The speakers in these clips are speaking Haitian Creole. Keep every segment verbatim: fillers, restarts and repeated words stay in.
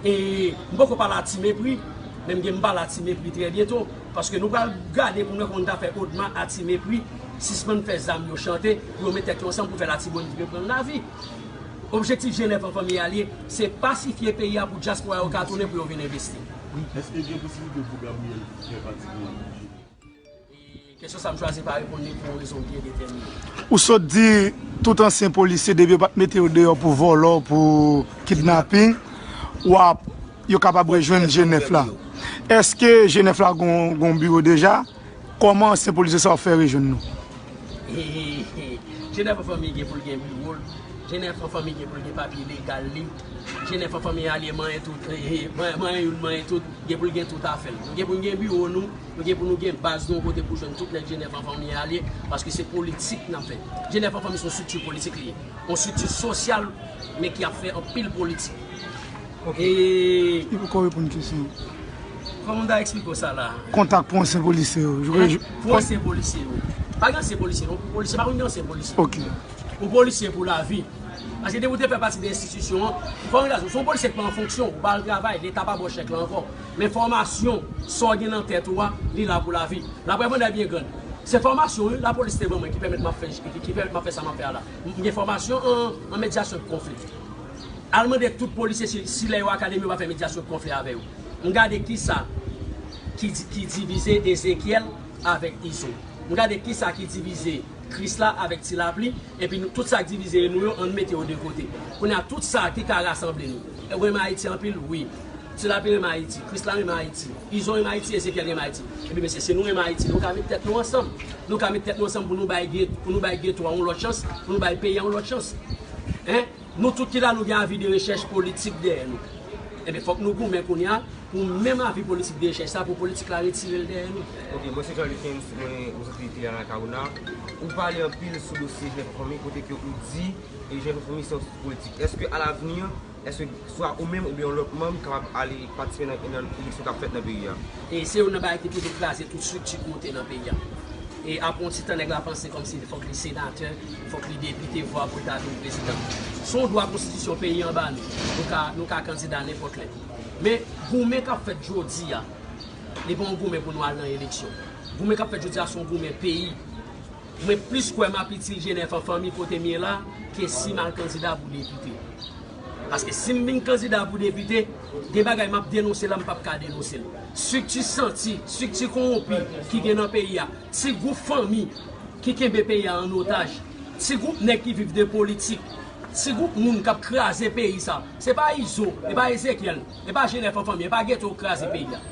E m poko pale a Ti Mepri, men m gen m pale a Ti Mepri trè byento, paske nou pral gade pou nou wè kòman nou ta fè Odma a Ti Mepri sispann fè zam yo chante, pou yo met tèt yo ansanm pou fè Latibonit reprann lavi. Objektif G nèf an fanmi a l ye, se pasifye peyi a pou dyaspora yo ka tounen pou yo vin envesti. Èske gen posiblite pou Gabriel fè pati de G nèf? E kesyon sa a m chwazi pa reponn li pou yon rezon byen detèmine. Ou sot di tout ansyen polisye depi yo pa t mete yo deyò pou vòlò, pou kidnaping, w ap, yo kapab rejwenn G nèf la. Èske G nèf la gon, gon biwo deja? Kòman ansyen polisye sa yo fè rejwenn nou? G nèf an fanmi gen pou l gen biwo l. G nèf an fanmi gen pou l gen papye legal li. G nèf an fanmi alye manyen tout, eh, eh, manyen, manyen youn, manyen tout, gen pou l gen tout afè l. Nou gen pou n gen biwo nou, nou gen pou nou gen baz nou yon kote pou jwenn tout nèg G nèf an fanmi alye, paske se politik n ap fè. G nèf an fanmi se yon estrikti politik li ye. Yon estrikti sosyal, men ki ap fè anpil politik. Ok. E Li poko reponn kesyon. Kòman m ta eksplike w sa la? Kontak pou ansyen polisye yo. Hein? Pou ansyen polisye yo. Pa gen ansyen polisye, non. Pou polisye, pa konn gen ansyen polisye. Ok. Ou polisye pou lavi. Paske depi w te fè pati de enstitisyon an, fò m di w, si w polisye k pa an fonksyon, ou pa al travay, Leta pa ba w chèk la ankò. Men fòmasyon, sa w gen nan tèt ou a, li la pou lavi. Laprèv an dèt byen grann. Se fòmasyon, wi, lapolis te ban mwen ki pèmèt m ap fè, ki, ki pèmèt m ap fè sa m ap fè a la. M gen fòmasyon an, an medyasyon de konfli. Al mande tout polisye si, si lè yo akademi yo pa fè medyasyon de konfli avè yo. M gade kisa ki, di- ki divize Ezekyèl avèk Izo. M gade kisa ki divize Krisla avèk Ti Lapli, epi nou, tout sa k divize nou yo, ann mete yo de kote. Kounye a, tout sa ki ka rasanble nou. Ou renmen Ayiti anpil? Wi. Ti Lapli renmen Ayiti, Krisla renmen Ayiti, Izo renmen Ayiti, Ezekyèl renmen Ayiti. Epi mesye, si nou renmen Ayiti, nou ka met tèt nou ansanm. Nou ka met tèt nou ansanm pou nou bay gen, pou nou bay geto a yon lòt chans, pou nou bay peyi a yon lòt chans. Hein? Nou tout ki la, nou gen avi de rechèch politik dèyè nou. Ebyen, fòk nou goumen kounye a pou menm avi politik de rechèch sa, pou politik la retire l dèyè nou. Ok, mwen se Jean Lucens, mwen otorite a Anacaona. Ou pale anpil sou dosye G nèf an fanmi, kote ke ou di, e G nèf an fanmi se yon estrikti politik. Èske alavni, èske swa ou menm oubyen yon lòt manm kapab ale patisipe nan, nan eleksyon k ap fèt nan peyi a? E se youn nan bagay ki toujou kraze tout estrikti k monte nan peyi a. E apre yon ti tan, nèg la panse kòmsi fòk li senatè, fòk li depite, vwa pou l ta vin prezidan. Se yon dwa konstitisyon peyi an ba nou. Nou ka, nou ka kandida nenpòt lè. Men goumen k ap fèt jodi a, li pa yon goumen pou nou al nan eleksyon. Goumen k ap fèt jodi a se yon goumen peyi. Mwen plis kwè m ap itil G nèf an fanmi kote m ye la ke si m al kandida pou depite. Paske si m vin kandida pou depite, gen bagay m ap denonse la m p ap ka denonse l. Estrikti santi, estrikti kowonpi ki gen nan peyi a, ti gwoup fanmi ki kenbe peyi a an otaj, ti gwoup nèg ki viv de politik, ti gwoup moun k ap kraze peyi sa. Se pa Izo, e pa Ezekyèl, e pa G nèf an fanmi, e pa geto k kraze peyi a.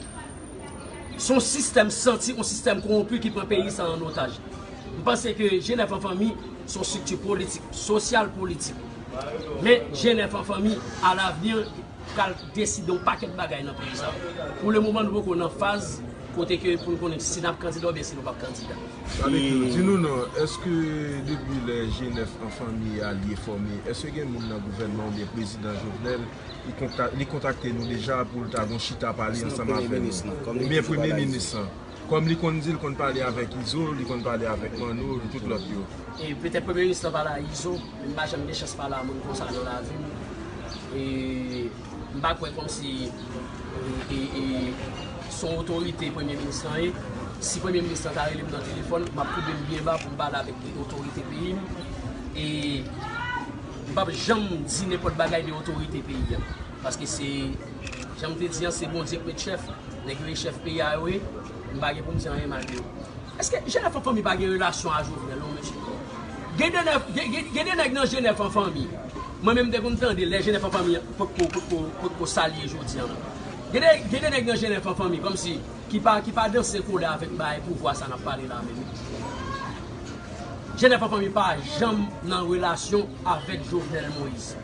Se yon sistèm santi, yon sistèm kowonpi ki pran peyi sa an otaj. M panse ke G nèf an fanmi se yon estrikti politik, sosyal politik. Men G nèf an fanmi, alavni, pral deside yon pakèt bagay nan peyi sa. Pou le moman, nou poko nan faz kote ke pou n konnen si n ap kandida oubyen si nou p ap kandida. Gade, di nou non, èske depi lè G nèf an fanmi alye fòme, èske gen moun nan gouvènman oubyen prezidan Jovenel, li konta- li kontakte nou deja pou l ta gon chita pale ansanm avè nou? Oubyen premye minis lan? Kòm li konn di l konn pale avèk Izo, li konn pale avèk Manno, tout lòt yo. E petèt premye minis lan pale a Izo, men m pa janm gen chans pale a moun konsa nan lavi m. E m pa kwè kòmsi e, e, e, se yon otorite premye minis lan ye. Si premye minis lan ta rele m nan telefòn, m ap koube m byen ba pou m pale avèk otorite peyi m. E m p ap janm di nenpòt bagay de otorite peyi a. Paske se, jan m te di an, se Bondye k met chèf. Nèg yo e chèf peyi a yo ye. M pa gen pou m di anyen mal de yo. Èske G nèf an fanmi pa gen relasyon a Jovenel, non, mesye? Gen de nèg, gen, gen, gen de nèg nan G nèf an fanmi. Mwen menm, m te konn tande lè G nèf an fanmi potko, potko, potko sa l ye jodi an. Gen de, gen de nèg nan G nèf an fanmi, kòmsi, ki pa, ki pa danse kolè avèk bagay pouvwa sa n ap pale la menm. G nèf an fanmi pa janm nan relasyon avèk Jovenel Moïse.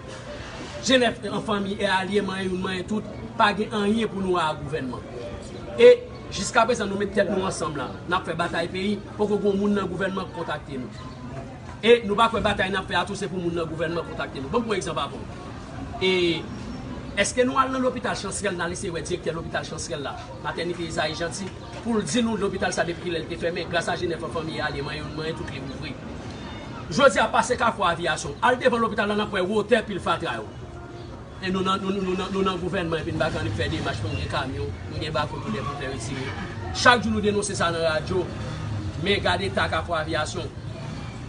G nèf an fanmi e alye manyen youn manyen tout, pa gen anyen pou nou wè a gouvènman. E jiskaprezan nou met tèt nou ansanm la, n ap fè batay peyi, poko gen moun nan gouvènman k kontakte nou. E nou pa kwè batay n ap fè a tou se pou moun nan gouvènman kontakte nou. Ban m pran egzanp avè w. E èske nou al nan lopital Chansrèl, n al eseye wè direktè lopital Chansrèl la, Matènite Ezayi Janti, pou l di nou lopital sa depi kilè l te fèmen, gras a G nèf an fanmi e alye manyen youn manyen tout li ouvri. Jodi a pase Kafou Aviyasyon, al devan lopital la n ap wè wotè pil fatra yo. Nou nan, nou, nou, nou nan, nou nan gouvènman epi n pa ka annik fè demach pou n gen kamyon, nou gen bako nou dwe pou fè retire. Chak jou nou denonse sa nan radyo, men gade eta Kafou Aviyasyon.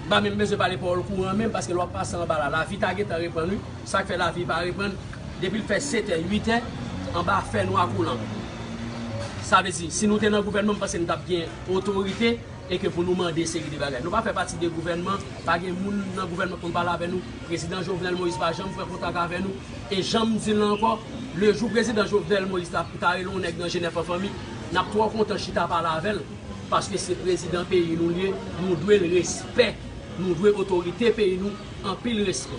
M pa menm bezwen pale pawòl kouran menm, paske lè w ap pase anba la, lavi ta gentan reprann, wi. Sa k fè lavi pa reprann? Depi l fè setè, uitè, anba fè nwa koulan. Sa vle di, si nou te nan gouvènman, m panse n t ap gen otorite e ke pou nou mande seri de bagay. Nou pa fè pati de gouvènman, pa gen moun nan gouvènman k konn pale avè nou. Prezidan Jovenel Moïse pa janm pran kontak avè nou. E jan m di l la ankò, lejou prezidan Jovenel Moïse ta, ta rele yon nèg nan Jenèf an Fanmi, n ap twò kontan chita pale avè l. Paske se prezidan peyi nou l ye, nou dwe l respè, nou dwe otorite peyi nou anpil respè.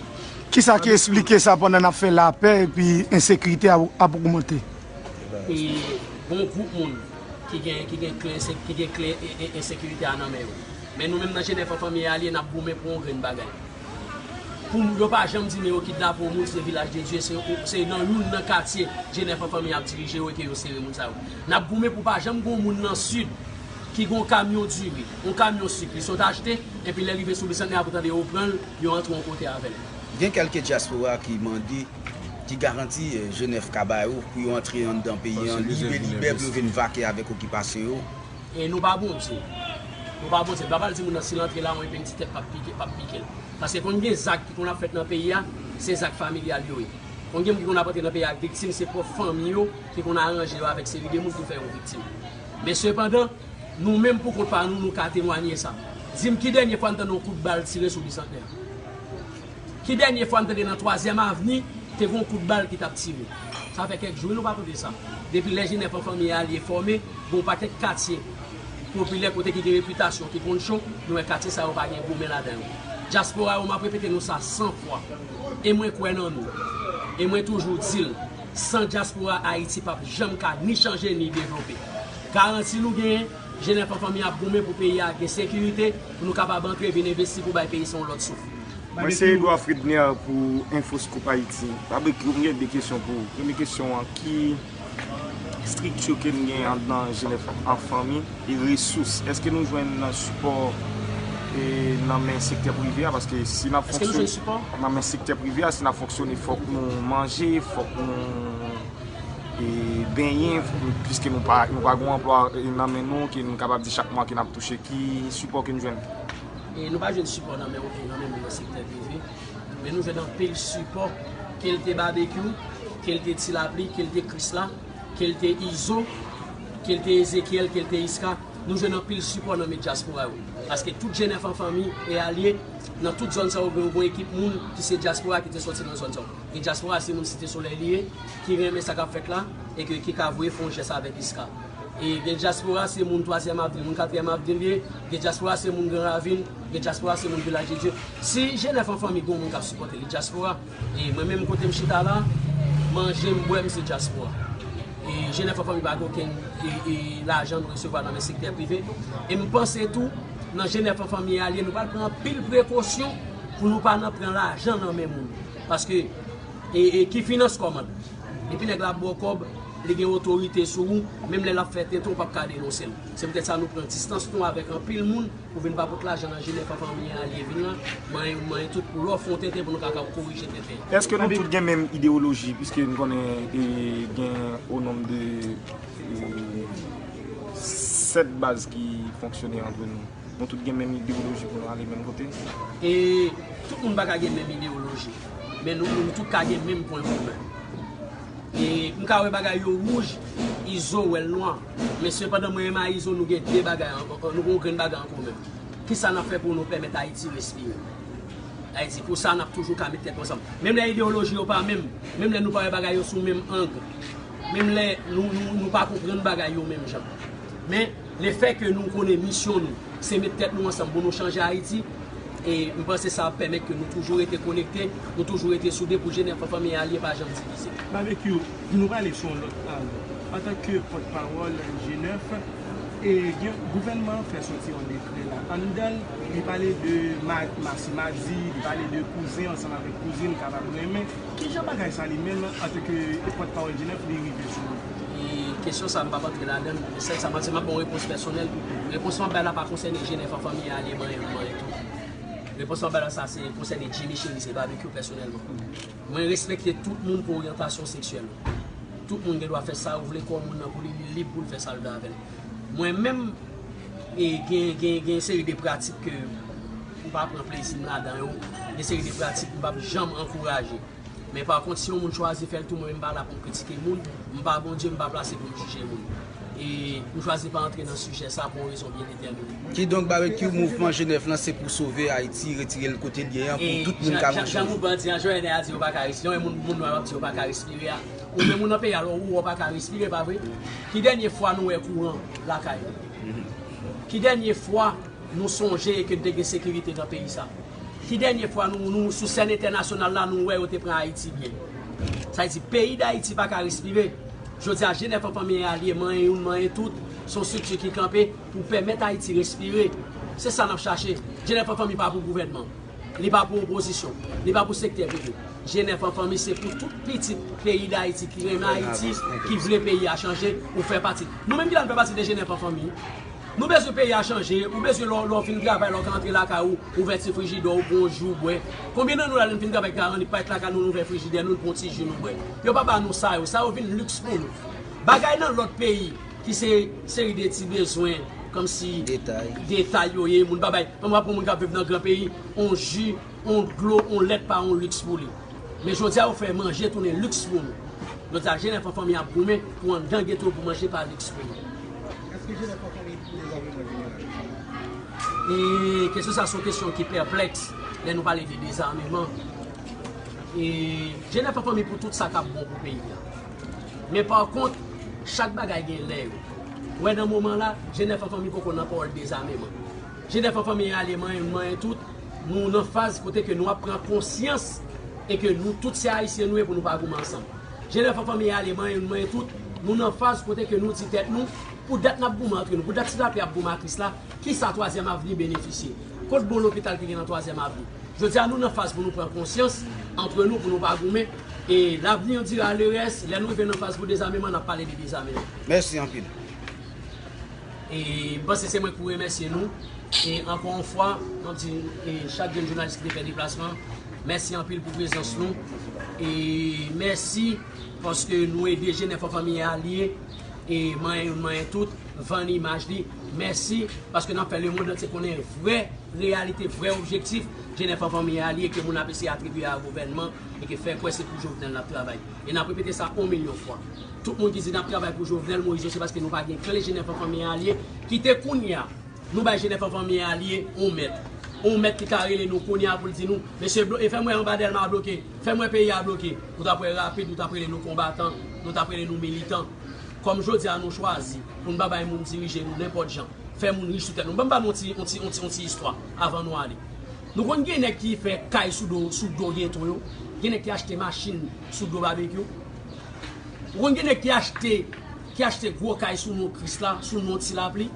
Kisa ki esplike sa pandan n ap fè lapè epi ensekirite ap, ap ogmante? E gon gwoup moun ki gen, ki gen kle, ki gen kle e, e, ensekirite a nan men yo. Men nou menm nan Jenèf an Fanmi e Alye, n ap goumen pou yon grenn bagay. Pou yo pa janm di men yo kidnape yon moun, se Vilaj de Dye, se, se nan youn nan katye Jenèf an Fanmi ap dirije yo e ke yo sere moun sa yo. N ap goumen pou pa janm gon moun nan Sid ki gon kamyon diri, yon kamyon sik, li sot achte, epi lè rive sou Bisantnè a pou tande yo pran l, yo antre yon kote avè l. Gen kèlke dyaspora ki mande, ki garanti, eh, Jenèf ka ba yo pou yo antre anndan peyi an lib e libè pou yo vin vake avèk okipasyon yo. E nou pa Bondye. Nou pa Bondye. M pa pral di moun nan si l antre la, yon epen ti tèt p ap pike, p ap pike l. Paske konn gen zak ki konn ap fèt nan peyi a, se zak familyal yo ye. Konn gen moun ki konn ap antre nan peyi a ak viktim, se pwòp fanmi yo ki konn aranje yo avèk seri de moun pou fè yo viktim. Men sepandan, nou menm pou kont pa nou, nou ka temwanye sa. Di m ki dènye fwa n tande yon kout bal tire sou Bisantnè? Ki dènye fwa n tande nan Twazyèm Avni te gen yon kout bal ki t ap tire? Sa fè kèk jou wi nou pa tande sa. Depi lè Jenèf an Fanmi e Alye fòme, gen yon pakèt katye popilè kote ki gen repitasyon, ki konn cho, nou wè katye sa yo pa gen goumen ladan yo. Dyaspora yo, m ap repete nou sa san fwa. E mwen kwè nan nou. E mwen toujou di l, san dyaspora, Ayiti p ap janm ka ni chanje ni devlope. Garanti nou genyen, Jenèf an Fanmi ap goumen pou peyi a gen sekirite, pou nou kapab antre vin envesti pou bay peyi sa yon lòt souf. Mwen se Edouard Fridner pou Infoscoop Haïti. Babekyou, m gen de kesyon pou ou. Premye kesyon an, ki estrikti ke n gen anndan Jenèf an Fanmi e resous? Èske nou jwenn sipò, e, nan men sektè prive a? Paske si n ap Èske nou jwenn fonksyone sipò? Nan men sektè prive a, si n ap fonksyone, fòk nou manje, fòk nou, e, benyen, piske nou pa, nou pa gen yon anplwa, e, nan men nou, ke nou kapab di chak mwa ke n ap touche. Ki sipò ke n jwenn? E nou pa jwenn sipò nan men okenn, nan men moun nan sektè prive, men nou jwenn anpil sipò, ke l te Babekyou, ke l te Ti Lapli, ke l te Krisla, ke l te Izo, ke l te Ezekyèl, ke l te Iska. Nou jwenn anpil sipò nan men dyaspora yo. Paske tout Jenèf an Fanmi e Alye, nan tout zòn sa yo, gen yon ekip moun ki se dyaspora ki te sòti nan zòn sa yo. Gen dyaspora se moun Site Solèy li ye, ki renmen sa k ap fèt la, e ke, ki ka voye fè yon jès avèk Iska. E gen dyaspora se moun Twazyèm Avni, moun Katriyèm Avni li ye, gen dyaspora se moun Gran Ravin, gen dyaspora se moun Vilaj de Dye. Si Jenèf an Fanmi gen yon moun k ap sipòte li, dyaspora. E mwen menm kote m chita la, manje m, bwè m, se dyaspora. E Jenèf an Fanmi pa gen okenn, e, e, lajan nou resevwa nan men sektè prive. E m panse tou, nan Jenèf an Fanmi e Alye, nou pral pran anpil prekosyon pou nou pa nan pran lajan nan men moun. Paske, e, e, ki finans kòmand? Depi nèg la ap ba w kòb, li gen otorite sou ou, menm lè l ap fè tenten, ou p ap ka denonse l. Se poutèt sa nou pran distans nou avèk anpil moun pou vin pa pot lajan nan Jenèf an Fanmi e Alye vin la, manyen, manyen tout pou lò fè yon tenten pou nou ka, ka korije tenten. Èske nou tout gen menm idewoloji? Piske n konnen, e, gen o nonm de, e, sèt baz ki fonksyone antre nou. Nou tout gen menm idewoloji pou nou ale menm kote? E tout moun pa ka gen menm idewoloji, men nou, nou tout ka gen menm pwen komen. E m ka wè bagay yo wouj, Izo wè l nwa. Men sepandan, mwen menm a Izo, nou gen de bagay an, an, nou gen yon grenn bagay an komen. Kisa n ap fè pou nou pèmèt Ayiti respire? Ayiti, pou sa, n ap toujou ka met tèt nou ansanm. Menm lè idewoloji yo pa menm, menm lè nou pa wè bagay yo sou menm ang, menm lè nou, nou, nou pa konprann bagay yo menm jan. Men, lefè ke nou konnen misyon nou, se met tèt nou ansanm pou nou chanje Ayiti, e m panse sa ap pèmèt ke nou toujou rete konekte, nou toujou rete soude pou Jenèf an Fanmi e Alye pa janm divize. Babekyou, nou prale sou yon lòt ang. Antanke pòtpawòl Jenèf, e gen, gouvènman an fè soti yon dekrè la. Anndan l, li pale de ma-, masi madi, li pale de kouzen ansanm avèk kouzin kapab renmen. Kijan bagay sa li menm, antanke pòtpawòl Jenèf, li rive sou ou? E kesyon sa, m p ap antre ladan l. Sèl sa m ap di, m ap ba w repons pèsonèl. Repons m ap bay la pa konsène Jenèf an Fanmi e Alye, manyen, manyen tou. Repons mwen ba la sa se konsène Jimmy Chérizier Barbecue pèsonèlman. Mwen respekte tout moun pou oryantasyon seksyèl ou. Tout moun gen dwa fè sa ou vle kò moun nan pou li, li lib pou l fè sa l vle avè l. Mwen menm, e, gen, gen, gen seri de pratik ke m pa pran plezi m ladan yo. Gen seri de pratik m p ap janm ankouraje. Men pa kont, si yon moun chwazi fè l tou, mwen menm m pa la pou m kritike moun, m pa Bondye, m pa plase pou m jije moun. E m chwazi pa antre nan sijè sa pou yon rezon byen detèmine. Kidonk, Barbecue, mouvman Jenèf lan se pou sove Ayiti, retire l kote l ye an, pou tout moun ka manje. Jan mouvman an di an, jan N R A di yo pa ka respire, yon moun, moun nwa ap di yo pa ka respire a. Ou menm ou nan peyi a, lè ou wè w pa ka respire, pa vre? Ki dènye fwa nou wè kouran lakay nou? Ki dènye fwa nou sonje ke n te gen sekirite nan peyi sa? Ki dènye fwa nou, nou sou sèn entènasyonal la, nou wè yo te pran Ayiti byen? Sa vle di, peyi Dayiti pa ka respire. Jodi a, Jenèf an Fanmi e Alye, manyen youn, manyen tout, se yon estrikti ki kanpe pou pèmèt Ayiti respire. Se sa n ap chache. Jenèf an Fanmi pa pou gouvènman. Li pa pou opozisyon. Li pa pou sektè prive. Jenèf an Fanmi se pou tout pitit peyi Dayiti ki renmen Ayiti, ki vle peyi a chanje, ou fè pati. Nou menm ki la, nou fè pati de Jenèf an Fanmi. Nou bezwen peyi a chanje, ou bezwen lè w, lè w fin travay, lè w ka antre lakay ou, ouvè ti frijidè w, pran yon ji w bwè. Konbyen nan nou la, lè n fin travay, ki ka annik parèt lakay nou, nou ouvè frijidè nou, nou pran yon ti ji nou bwè? Yo pa ba nou sa yo, sa yo vin liks pou nou. Bagay nan lòt peyi, ki se seri de ti bezwen, kòmsi detay yo ye, moun pa bay. Mwen, mwen pran moun k ap viv nan gran peyi, yon ji, yon dlo, yon lèt pa yon liks pou li. Men jodi a, yo fè manje tounen liks pou nou. Jodi a, Jenèf an Fanmi ap goumen pou anndan geto pou manje pa liks pou nou. Èske Jenèf an Fanmi pou dezameman jeneral? E kesyon sa, se yon kesyon ki pèplèks lè nou pale de dezameman. E Jenèf an Fanmi pou tout sa k ap bon pou peyi a. Men pa kont, chak bagay gen lè yo. Ou wè nan moman la, Jenèf an Fanmi poko nan pawòl dezameman. Jenèf an Fanmi e Alye, manyen youn, manyen tout, nou nan faz kote ke nou ap pran konsyans e ke nou tout se Ayisyen nou ye pou nou pa goumen ansanm. Jenèf an Fanmi e Alye, manyen youn, manyen tout, nou nan faz kote ke nou di tèt nou, pou dat n ap goumen antre nou, pou dat Ti Lapli ap goumen ak Krisla, kisa Twazyèm Avni benefisye? Kot bon lopital ki gen nan Twazyèm Avni? Jodi a, nou nan faz pou nou pran konsyans antre nou, pou nou pa goumen. E l'avenir dira le reste, lè nou rive nan faz pou dezameman, n ap pale de dezameman. Mèsi anpil. E m panse se mwen ki pou remèsye nou. E ankò yon fwa, m ap di, e chak grenn jounalis ki te fè deplasman, mèsi anpil pou prezans nou. E mèsi paske nou ede Jenèf an Fanmi e Alye, e manyen youn, manyen tout, vann imaj li. Mèsi, paske n ap fè lemonn antye konnen vrè reyalite, vrè objektif Jenèf an Fanmi e Alye ke moun ap eseye atribye a gouvènman e ke fè kwè se pou Jovenel n ap travay. E n ap repete sa yon milyon fwa. Tout moun ki di n ap travay pou Jovenel Moïse yo, se paske nou pa gen kle Jenèf an Fanmi e Alye. Kite kounye a, nou bay Jenèf an Fanmi e Alye yon mèt. Yon mèt ki ka rele nou kounye a pou l di nou, mesye, blo-, e fè m wè anba Dèlma bloke, fè m wè peyi a bloke. Ou t ap wè rapid, nou t ap rele nou konbatan, nou t ap rele nou militan. Kòm jodi a nou chwazi pou n pa bay moun dirije nou nenpòt jan, fè moun rich sou tèt nou. Ban m ba nou yon ti, yon ti, yon ti, yon ti istwa avan nou ale. Nou konn gen nèg ki fè kay sou do, sou do geto yo, gen nèg ki achte machin sou do Babekyou. Ou konn gen nèg ki achte, ki achte gwo kay sou non Krisla, sou non Ti Lapli.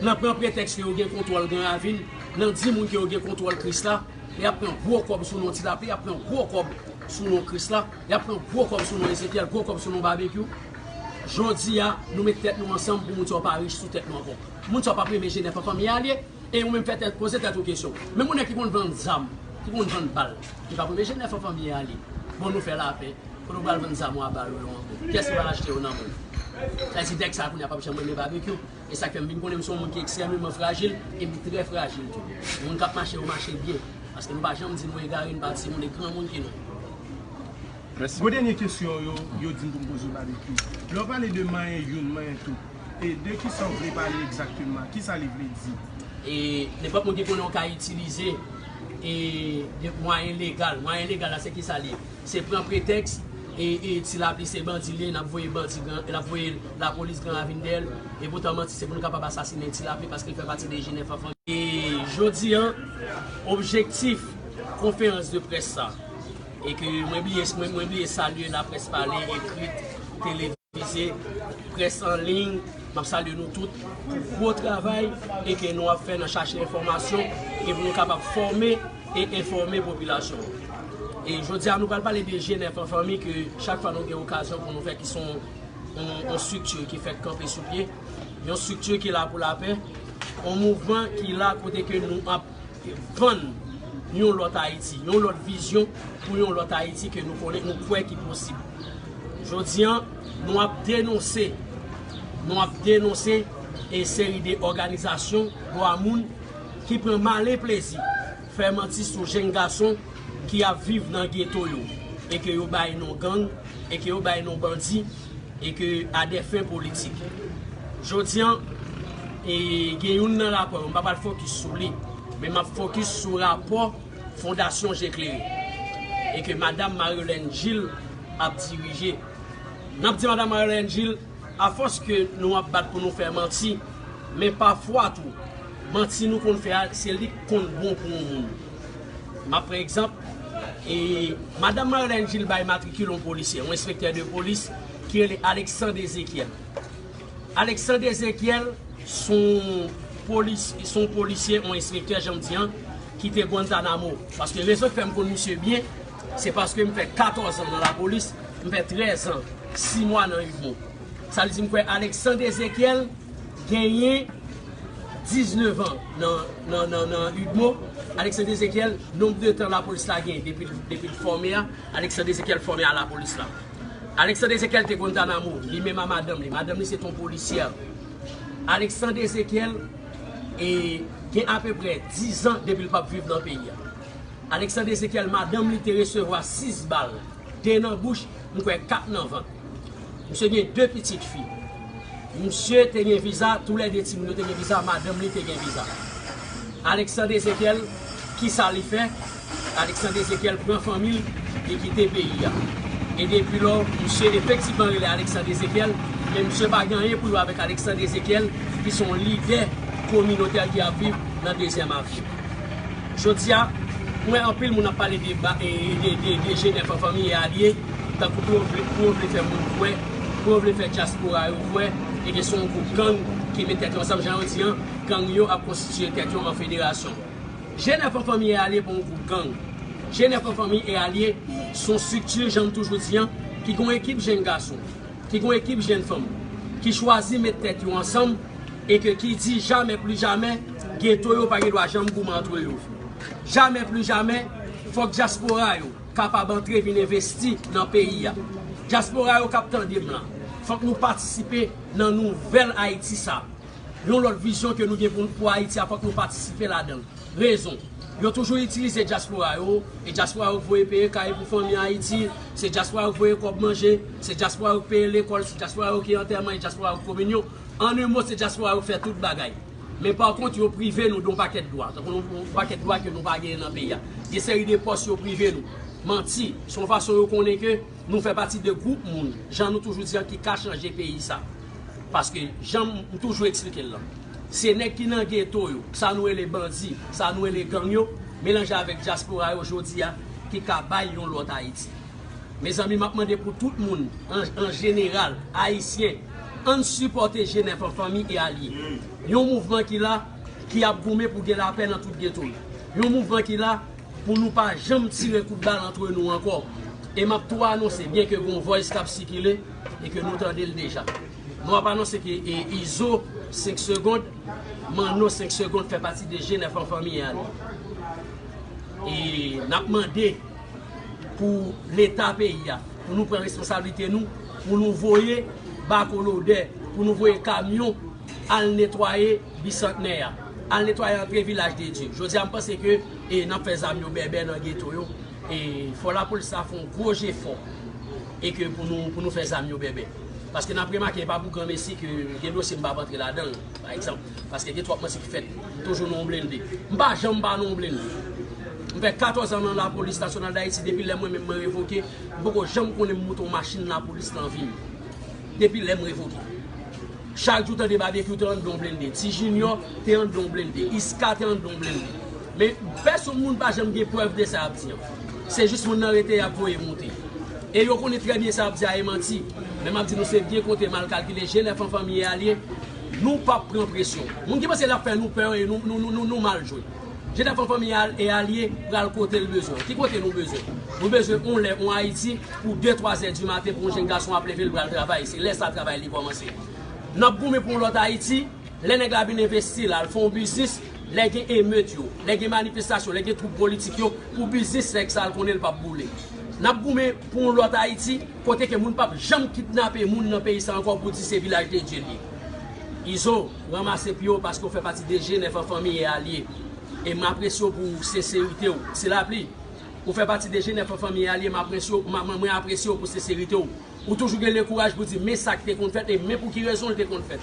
Nan pran pretèks ke yo gen kontwòl Gran Ravin, nan di moun ke yo gen kontwòl Krisla, y ap pran gwo kòb sou non Ti Lapli, y ap pran gwo kòb sou non Krisla, y ap pran gwo kòb sou non Ezekyèl, gwo kòb sou non Babekyou. Jodi a, nou met tèt nou ansanm pou moun sa yo pa rich sou tèt nou ankò. Moun sa yo p ap renmen Jenèf an Fanmi e Alye, e ou menm fè tèt, poze tèt ou kesyon. Menm yon nèg ki konn vann zam, ki konn vann bal, li p ap renmen Jenèf an Fanmi e Alye. Bon, nou fè lapè. Kote w pral vann zam ou a bal ou yo ankò? Kiyès ki pral achte yo nan men w? Sa vle di nèg sa a kounye a p ap janm renmen Babekyou. E sa k fè m vin konnen m se yon moun ki ekstrèmeman frajil, e m trè frajil tou. Moun k ap mache, yo mache byen. Paske nou pa janm di nou egare, nou pa timoun, e granmoun ke nou. Mèsi. Gwo dènye kesyon yo, yo di m pou m poze w Babekyou. Lè w pale de manyen youn, manyen tout, e de kisa w vle pale egzakteman? Kisa li vle di? E nenpòt moun ki konnen w ka itilize e de mwayen legal. Mwayen legal la, se kisa l ye? Se pran pretèks e, e Ti Lapli se bandi l ye, n ap voye bandi gran, n ap voye lapolis Gran Ravin dèyè l. E poutan manti, se pou nou kapab asasinen Ti Lapli paske l fè pati de Jenèf an Fanmi. E jodi a, objektif konferans de près sa, e ke mwen bliye, mwen, mwen bliye salye laprès pale, ekrit, televize, près an liy, m ap salye nou tout pou gwo travay e ke nou ap fè nan chache enfòmasyon e pou nou kapab fòme e enfòme popilasyon. E jodi a, nou pral pale de Jenèf an Fanmi, ke chak fwa nou gen okazyon pou nou fè, ki se yon, yon, yon estrikti ki fèk kanpe sou pye, yon estrikti ki la pou lapè, yon mouvman ki la kote ke nou ap vann yon lòt Ayiti, yon lòt vizyon pou yon lòt Ayiti ke nou konnen, nou kwè ki posib. Jodi an, nou ap denonse, nou ap denonse e seri de òganizasyon dwa moun ki pran malen plezi fè manti sou jenn gason ki ap viv nan geto yo e ke yo bay non gang e ke yo bay non bandi e ke a des fins politiques. Jodi an, e gen youn nan rapò yo, m pa pral fokis sou li, men m ap fokis sou rapò Fondasyon Je Klere e ke Madanm Marilène Gilles ap dirije. N ap di Madanm Marilène Gilles, afòs ke nou ap bat pou nou fè manti, men pafwa tou, manti nou konn fè a, se li k konn bon pou yon moun. M ap pran egzanp, e Madanm Marilène Gilles bay matrikil yon polisye, yon enspektè de polis ki rele Alexandre Ezekiel. Alexandre Ezekiel, se yon polis, se yon polisye, yon enspektè, jan m di an, ki te Guantanamo. Paske rezon k fè m konn misye byen, se paske m fè katòz an nan lapolis, m fè trèz an, sis mwa nan udmo. Sa vle di m kwè Alexandre Ezekiel genyen diznèf an nan, nan, nan, nan udmo. Alexandre Ezekiel, nonb de tan lapolis la genyen depi, depi l fòme a, Alexandre Ezekiel fòme a lapolis la. Alexandre Ezekiel te Guantanamo, li menm a madanm li. Madanm li se t on polisyè. Alexandre Ezekiel e, gen apeprè diz an depi l p ap viv nan peyi a. Alexandre Ezekiel, madanm li te resevwa sis bal, de nan bouch, m kwè kat nan vant. Misye gen de pitit fi. Misye te gen viza, toulède timoun yo te gen viza, madanm li te gen viza. Alexandre Ezekiel, kisa li fè? Alexandre Ezekiel pran fanmi l, li kite peyi a. E depi lò, misye efektivman rele Alexandre Ezekiel, men misye pa gen anyen pou l wè avèk Alexandre Ezekiel, ki se yon lidè kominotè ki ap viv nan Dezyèm Avni. Jodi a, m wè anpil moun ap pale de, ba- e, de, de, de G nèf an fanmi e alye, tankou pou yo vle, pou yo vle fè moun kwè, pou yo vle fè dyaspora yo kwè, e ke se yon gwoup gang ki met tèt yo ansanm, jan yo di an, gang yo ap konstitiye tèt yo an federasyon. G nèf an fanmi e alye pa yon gwoup gang. G nèf an fanmi e alye se yon estrikti, jan m toujou di an, ki gen yon ekip jenn gason, ki gen yon ekip jenn fanm, ki chwazi met tèt yo ansanm e ke ki di jamè pli jamè, geto yo pa gen dwa janm goumen antre yo. Jamè pli jamè, fòk dyaspora yo kapab antre vin envesti nan peyi a. Dyaspora yo k ap tande m la, fòk nou patisipe nan nouvèl Ayiti sa. Yon lòt vizyon ke nou gen pou, pou Ayiti a, fòk nou patisipe ladan l. Rezon. Yo toujou itilize dyaspora yo, e dyaspora yo k voye peye kay pou fanmi Ayiti, se dyaspora yo k voye kòb manje, se dyaspora yo k peye lekòl, se dyaspora yo ki antèman, e dyaspora yo k kominyon. An en mo, se dyaspora yo k fè tout bagay. Men pa kont, yo prive nou de yon pakèt dwa, tankou yon, yon pakèt dwa ke nou pa genyen nan peyi a. Gen seri de pòs yo prive nou. Manti, se yon fason yo konnen ke nou fè pati de gwoup moun, jan nou toujou di an, ki ka chanje peyi sa. Paske, jan m toujou eksplike l lan, se nèg ki nan geto yo, sa nou rele bandi, sa nou rele gang yo, melanje avèk dyaspora yo jodi a, ki ka bay yon lòt Ayiti. Mezanmi, m ap mande pou tout moun, an, an jeneral, ayisyen, ann sipòte G nèf an fanmi e alye. Yon mouvman ki la, ki ap goumen pou gen lapè nan tout geto yo. Yon mouvman ki la, pou nou pa janm tire kout bal antre nou ankò. E m ap tou anonse, byen ke gen yon voice k ap sikile e ke nou tande l deja. Nou ap anonse ke, e, Izo senk segond, Manno senk segond fè pati de G nèf an fanmi an. E n ap mande pou Leta peyi a, pou nou pran responsablite nou, pou nou voye bako lodè, pou nou voye kamyon al netwaye Bisantnè a, al netwaye antre Vilaj de Dye. Jodi a, m panse ke, e, n ap fè zam yo bèbè nan geto yo. E fò lapolis la fè yon gwo jefò e ke pou nou, pou nou fè zam yo bèbè. Paske n ap remake, e pa pou granmesi ke gen dosye m p ap antre ladan l, pa egzanp. Paske gen twòp manti ki fèt. M toujou nan yon blende. M pa janm pa nan yon blende. M fè katòz an nan Lapolis Nasyonal d Ayiti, depi lè mwen menm mwen revoke, m poko janm konnen m moute yon machin lapolis nan vi m. Depi lè m revoke. Chak jou tande Babekyou te anndan yon blende, Ti Jinyò te anndan yon blende, Iska te anndan yon blende. Men pèsonn moun pa janm gen prèv de sa y ap di an. Se jis moun nan rete y ap voye moute. E yo konnen trè byen sa y ap di a e manti. Men m ap di nou se byen konte, mal kalkile, G nèf an fanmi e alye, nou p ap pran presyon. Moun ki panse l ap fè nou pè e nou, nou, nou, nou, nou mal jwe. G nèf an fanmi e alye pral kote l bezwen. Ki kote nou bezwen? Nou bezwen yon lè, yon Ayiti, pou de, twa zè di maten, pou yon jenn gason ap leve, l pral travay. Se lè sa travay li kòmanse. N ap goumen pou yon lòt Ayiti. Lè nèg la vin envesti, l al fè yon biznis, Lè gen emet yo, lè gen manifestasyon, lè gen twoup politik yo, pou biznis nèg sa l konnen l p ap boule. N ap goumen pou yon lòt Ayiti, kote ke moun p ap janm kidnape moun nan peyi sa ankò pou di se Vilaj de Dye l ye. Izo, ranmase pye w paske w fè pati de G nèf an fanmi e alye. E m apresye w pou senserite w. Ti Lapli, ou fè pati de G nèf an fanmi e alye, m apresye w, m, mwen apresye w pou senserite w. Ou toujou gen le kouraj pou di men sa k te konn fèt e men pou ki rezon l te konn fèt.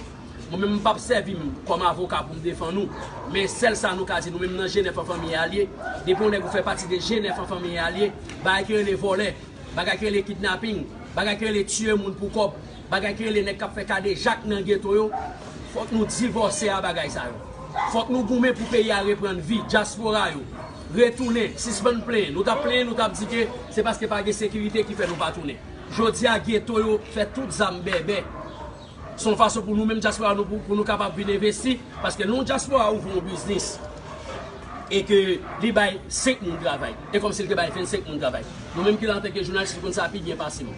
Mwen menm m p ap sèvi m kòm avoka pou m defann ou. Men sèl sa nou ka di nou menm nan G nèf an fanmi e alye, depi yon nèg ou fè pati de G nèf an fanmi e alye, bagay ki rele vòlè, bagay ki rele kidnaping, bagay ki rele tiye moun pou kòb, bagay ki rele nèg k ap fè kadejak nan geto yo, fòk nou divòse a bagay sa yo. Fòk nou goumen pou peyi a reprann vi, dyaspora yo. Retounen, sispann plenyen. Nou t ap plenyen, nou t ap di ke se paske pa gen sekirite ki fè nou pa tounen. Jodi a, geto yo fè tout zam bèbè. Se yon fason pou nou menm dyaspora nou, pou, pou nou kapab vin envesti, paske lè yon dyaspora ouvri yon biznis e ke li bay senk moun travay, e kòmsi li te bay vennsenk moun travay. Nou menm ki la antanke jounalis, nou konn sa pi byen pase m.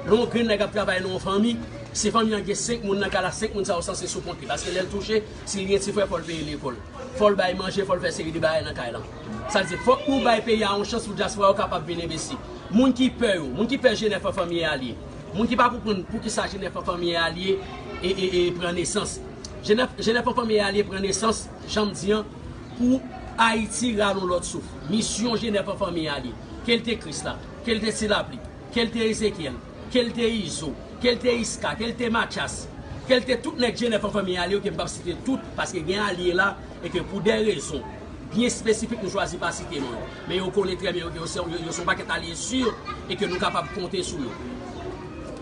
Lè yon grenn nèg ap travay nan yon fanmi, si fanmi an gen senk moun nan kay la, senk moun sa yo sanse sou kont li, paske lè l touche, si l gen ti frè, fò l peye lekòl. Fò l bay manje, fò l fè seri de bagay nan kay lan. Sa vle di, fòk nou bay peyi a yon chans pou dyaspora yo kapab vin envesti. Moun ki pè yo, moun ki pè G nèf an fanmi e alye, moun ki pa konprann poukisa G nèf an fanmi e alye e, e, e pran nesans. G nèf, G nèf an fanmi e alye pran nesans, jan m di an, pou Ayiti rale yon lòt souf. Misyon G nèf an fanmi e alye, ke l te Krisla, ke l te Ti Lapli, ke l te Ezekyèl, ke l te Izo, ke l te Iska, ke l te Matchas, ke l te tout nèg G nèf an fanmi e alye yo, ke m p ap site tout, paske gen alye la, e ke pou de rezon byen espesifik nou chwazi pa site non yo. Men yo konnen trè byen yo, yo, yo, yo se yon pakèt alye si e ke nou kapab konte sou yo.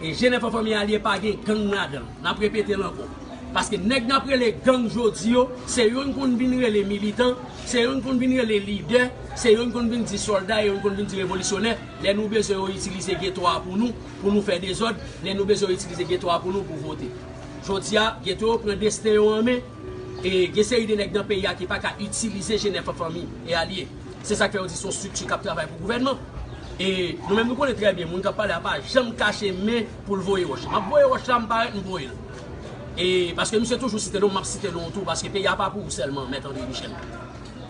E G nèf an fanmi e alye pa gen gang ladan l. N ap repete l ankò. Paske nèg n ap rele gang jodi yo, se yo n konn vin rele militan, se yo n konn vin rele lidè, se yo n konn vin di sòlda, e yo n konn vin di revolisyonè. Lè nou bezwen yo itilize geto a pou nou, pou nou fè dezòd, lè nou bezwen yo itilize geto a pou nou pou vote. Jodi a, geto yo pran desten yo an men, e gen seri de nèg nan peyi a ki pa ka itilize G nèf an fanmi e alye. Se sa k fè yo di se yon estrikti k ap travay pou gouvènman. E nou menm nou konnen trè byen, moun k ap pale a pa janm kache men pou l voye wòch. M ap voye wòch la, m parèt, m voye l. E paske misye toujou site non m, m ap site non w tou, paske peyi a pa pou ou sèlman, Mèt André Michel.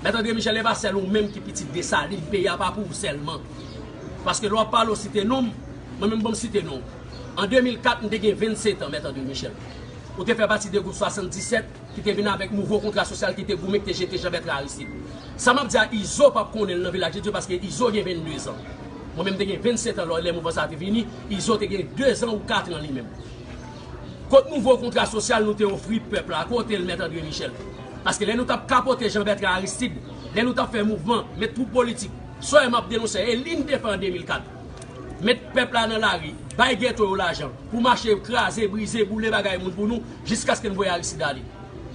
Mèt André Michel, e pa sèl ou menm ki pitit Desalin, peyi a pa pou ou sèlman. Paske lè w ap pale, w site non m, mwen menm, ban m site non w. An de mil kat, m te gen vennsetan, Mèt André Michel. Ou te fè pati de gwoup swasanndisèt, ki te vin avèk nouvo kontra sosyal ki te goumen, ki te jete Jean Bertrand Aristide. Sa m ap di a, Izo p ap konnen l nan Vilaj de Dye paske Izo gen venndezan. Mwen menm te gen vennsetan lè, lè mouvman sa a te vini, Izo te gen dezan ou katran li menm. Kot nouvo kontra sosyal nou te ofri pèp la? Kote l, Mèt André Michel? Paske lè nou t ap kapote Jean Bertrand Aristide, lè nou t ap fè mouvman, met twoup politik, sa w wè m ap denonse, e li n te fè an de mil kat. Met pèp la nan lari, bay geto yo lajan pou mache kraze, brize, boule bagay moun pou nou, jiskaske n voye Aristide ale.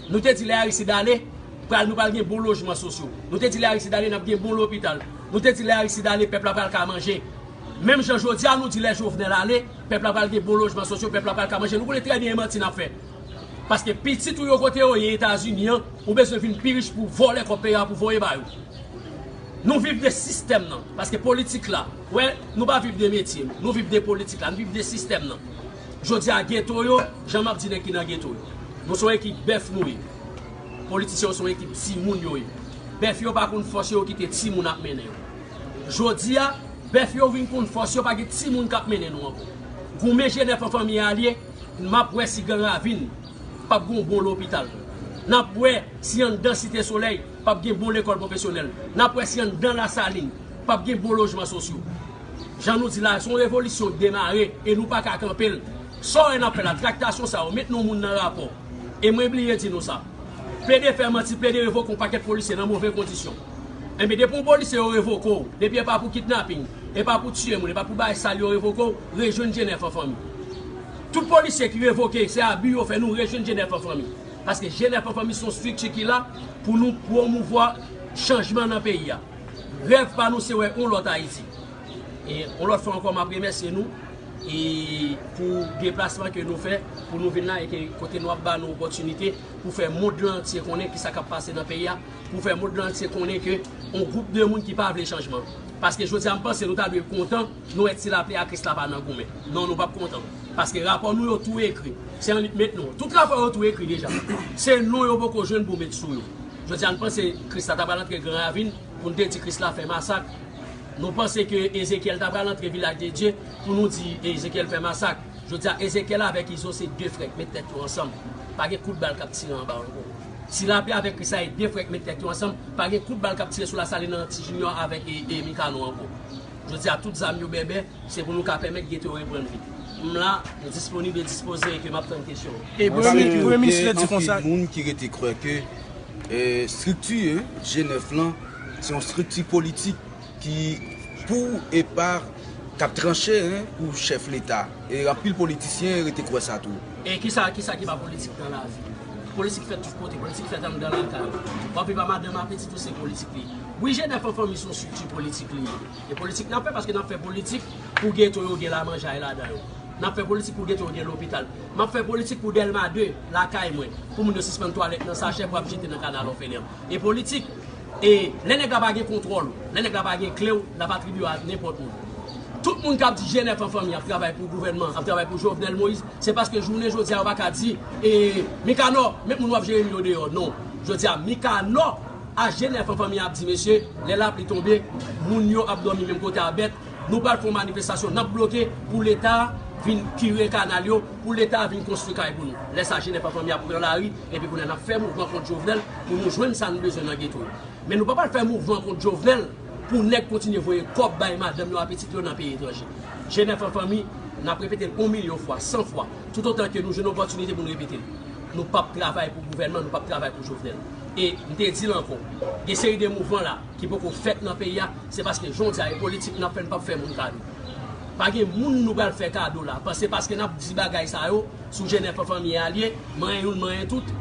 Nou te di lè Aristide ale, pral, nou pral gen bon lojman sosyo. Nou te di lè Aristide ale, n ap gen bon lopital. Nou te di lè Aristide ale, pèp la pral ka manje. Menm jan jodi a, nou di lè Jovenel ale, pèp la pral gen bon lojman sosyo, pèp la pral ka manje. Nou konnen trè byen e manti n ap fè. Paske pitit ou yo kote yo ye Etazini an, ou bezwen vin pi rich pou vòlè kòb peyi a pou voye ba yo. Nou viv de sistèm nan, paske politik la, wè, nou pa viv de metye, nou viv de politik la, nou viv de sistèm nan. Jodi a, geto yo, jan m ap di nèg ki nan geto yo, nou se yon ekip bèf nou ye. Politisyen yo se yon ekip timoun yo ye. Bèf yo pa konn fòs yo, yo kite timoun ap mennen yo. Jodi a, bèf yo vin konn fòs yo, pa gen timoun k ap mennen nou ankò. Goumen G nèf an fanmi e alye, m ap wè si Gran Ravin p ap gen yon bon lopital. N ap wè si anndan Site Solèy p ap gen bon lekòl pwofesyonèl. N ap wè si anndan Lasalin p ap gen bon lojman sosyo. Jan nou di la, se yon revolisyon k demare e nou pa ka kanpe l. Sa w wè n ap fè la, traktasyon sa yo, met non moun nan rapò. E mwen bliye di nou sa. Plede fè manti, plede revoke yon pakèt polisye nan move kondisyon. Enben, depi yon polisye yo revoke w, depi e pa pou kidnaping, e pa pou tiye moun, e pa pou bagay sal yo revoke w, rejwenn G nèf an fanmi. Tout polisye ki revoke, se abi yo fè, nou rejwenn G nèf an fanmi. Paske G nèf an fanmi se yon estrikti ki la pou nou pwomouvwa chanjman nan peyi a. Rèv pa nou se wè yon lòt Ayiti. E yon lòt fwa ankò, m ap remèsye nou e pou deplasman ke nou fè, pou nou vin la e ke kote nou ap ba nou opòtinite pou fè mond lan antye konnen kisa k ap pase nan peyi a, pou fè mond lan antye konnen ke yon gwoup de moun ki pa vle chanjman. Paske jodi a, m panse nou ta dwe kontan, nou wè Ti Lapli a Krisla pa nan goumen. Non, nou p ap kontan. Paske rapò nou yo tou ekri. Se annik met non. Tout rapò yo tou ekri deja. Se non yo poko jwenn pou met sou yo. Jodi a, nou panse Kris la ta pral antre Gran Ravin pou nou te di Kris la fè masak. Nou panse ke Ezekyèl ta pral antre Vilaj de Dye pou nou di Ezekyèl fè masak. Jodi a, Ezekyèl avèk Izo se de frè k met tèt yo ansanm. Pa gen kout bal k ap tire anba ankò. Ti Lapè avèk Kris la e de frè k met tèt yo ansanm. Pa gen kout bal k ap tire sou Lasalin nan Ti Junior avèk e, e Mikano ankò. Jodi a, tout zam yo bèbè, se pou nou ka pèmèt geto yo reprann vi. M la, m disponib e dispoze e ke m ap tann kesyon. E Premye Minis la di konsa. Gen anpil moun ki rete kwè ke eh, estrikti G nèf lan se yon estrikti politik ki pou e pa k ap tranche, hein, pou chèf Leta. E anpil politisyen rete kwè sa tou. E kisa, kisa ki pa politik nan lavi? Politik fèt tout kote, politik fèt anndan lakay ou. W ap viv a madanm a pitit ou, se politik li ye. Wi, G nèf an fanmi se yon estrikti politik li ye. E politik n ap fè paske n ap fè politik pou geto yo gen lamanjay ladan yo. N ap fè politik pou geto yo gen lopital. M ap fè politik pou Dèlma de, lakay mwen, pou moun yo sispann twalèt nan sachè pou ap jete nan kanal òfelen an. E politik, e lè nèg la pa gen kontwòl ou, lè nèg la pa gen kle w, l ap atribye w a nenpòt moun. Tout moun k ap di G nèf an fanmi ap travay pou gouvènman, ap travay pou Jovenel Moïse, se paske jounen jodi a yo pa ka di, e, Mikanò, met moun w ap jere m yo deyò. Non. Jodi a, Mikanò a G nèf an fanmi ap di, mesye, lè lapli tonbe, moun yo ap dòmi menm kote a bèt, nou pral fè yon manifestasyon, n ap bloke pou Leta vin kire kanal yo, pou Leta vin konstwi kay pou nou. Lè sa, G nèf an fanmi ap pran lari, epi kounye a n ap fè mouvman kont Jovenel pou nou jwenn sa nou bezwen nan geto yo. Men nou pa pral fè mouvman kont Jovenel pou nèg kontinye voye kòb bay madanm yo a pitit yo nan peyi etranje. G nèf an fanmi, n ap repete l yon milyon fwa, san fwa, toutotan ke nou jwenn opòtinite pou nou repete l. Nou p ap travay pou gouvènman, nou p ap travay pou Jovenel. E m te di l ankò, gen seri de mouvman la ki poko fèt nan peyi a, se paske jodi a e politik n ap fè, n p ap fè moun kado. Pa gen moun nou pral fè kado la, panse paske n ap di bagay sa yo, sou G nèf an fanmi e alye, manyen youn, manyen tout.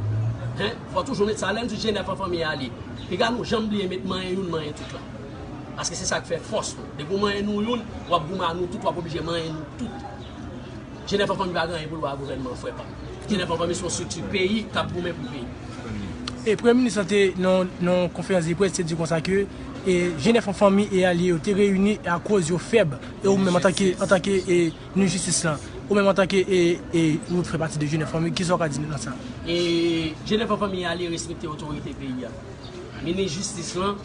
Hen, fò toujou met sa, lè n di G nèf an fanmi e alye, piga nou janm bliye met manyen youn, manyen tout la. Paske se sa k fè fòs nou. Depi w manyen nou youn, w ap goumen a nou tout, w ap oblije manyen nou tout. G nèf an fanmi pa gen anyen pou l wè a gouvènman, frè pa m. G nèf an fanmi se yon estrikti peyi k ap goumen pou peyi. E Premye Minis lan te nan, nan konferans de près, te di konsa ke, e, G nèf an fanmi e alye yo te reyini akoz yo fèb. E ou menm antanke, antanke, e, Minis jistis lan, ou menm antanke, e, e, ou fè pati de G nèf fanmi, kisa w ka di nou nan sa? E, G nèf an fanmi e alye respekte otorite peyi a. Minis jistis lan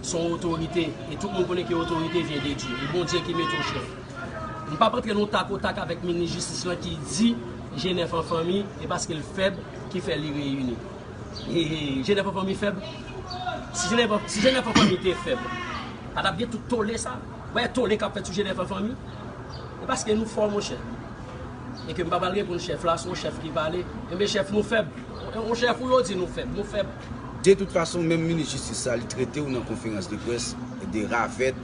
se yon otorite, e tout moun konnen ke otorite vyen de Dye. E Bondye ki mete w chèf. M p ap antre nan tak o tak avèk minis jistis lan ki di G nèf an fanmi, e paske l fèb ki fè li reyini. E, e, G nèf an fanmi fèb. Si G nèf an, si G nèf an fanmi te fèb, pa t ap gen tout tole sa. Wè tole k ap fèt sou G nèf an fanmi. E paske nou fò, monchè. E ke m pa pral reponn chèf la, se yon chèf ki pale. Enben, chèf, nou fèb. Yon chèf ou yo di nou fèb, nou fèb. De tout fason, menm minis jistis sa, li trete w nan konferans de près de ravèt,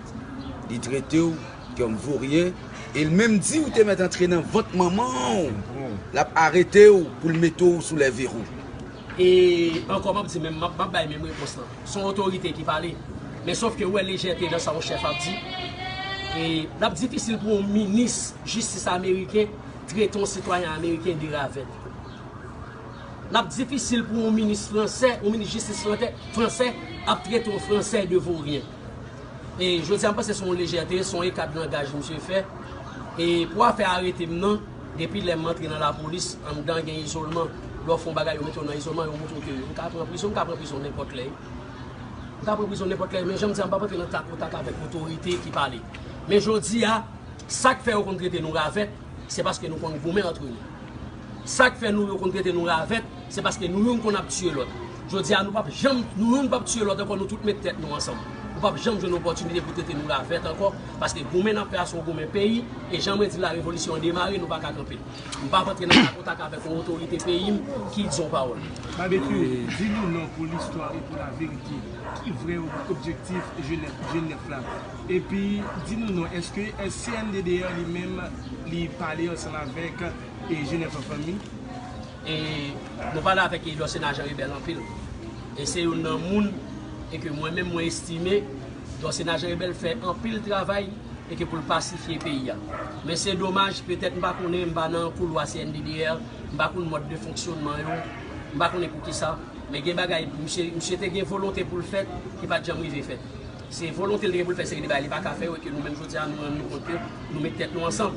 li trete w kòm voryen, e l menm di w te mèt antre nan vant manman w, l ap arete w pou l mete w sou lè verou. E ankò, m ap di menm, m ap, m ap bay menm repons lan. Se yon otorite ki pale. Men sòf ke ou wè lejète nan sa yon chèf ap di. E l ap difisil pou yon minis jistis ameriken trete yon sitwayen ameriken de ravèt. L ap difisil pou yon minis fransè, yon minis jistis fransè, fransè ap trete yon fransè de voryen. E jodi a, m panse se yon lejète, se yon eka de langaj misye fè. E pou afè arete m nan, depi lè m antre nan lapolis, anndan gen izolman. Lè w fè yon bagay, yo mete w nan izolman, yo montre w ke m ka pran prizon, m ka pran prizon nenpòt lè. M ka pran prizon nenpòt lè, men jan m di a, m p ap antre nan tak o tak avèk otorite ki pale. Men jodi a, sa k fè yo konn trete nou ravèt, se paske nou konn goumen antre nou. Sa k fè nou yo konn trete nou ravèt, se paske nou youn konn ap tiye lòt. Jodi a, nou p ap janm, nou youn p ap tiye lòt ankò, nou tout met tèt nou ansanm. Ou p ap janm jwenn opòtinite pou trete nou ravèt ankò, paske goumen n ap fè a se yon goumen peyi, e jan mwen di l la, revolisyon an demare, nou pa ka kanpe l. M p ap antre nan tak o tak avèk yon otorite peyi m ki di yon pawòl. Babekyou, di nou non pou listwa e pou laverite. Ki vrè ob-, objektif G nèf, G nèf la? Epi, di nou non, èske, èske C N D D R li menm, li pale ansanm avèk, e, G nèf an fanmi? E nou pale avèk, e, Dòsen Ajan Rebèl anpil. E se youn nan moun, e ke mwen menm mwen estime, Dòsen Ajan Rebèl fè anpil travay, e ke pou l pasifye peyi a. Men se domaj, petèt m pa konnen, m pa nan koulwa C N D D R, m pa konn mòd de fonksyònman yo, m pa konnen poukisa, men gen bagay, misye, misye te gen volonte pou l fèt, ki pa t janm rive fèt. Se volonte l te gen pou l fè seri de bagay li pa ka fè yo, e ke nou menm jodi a nou rann nou kont ke nou met tèt nou ansanm.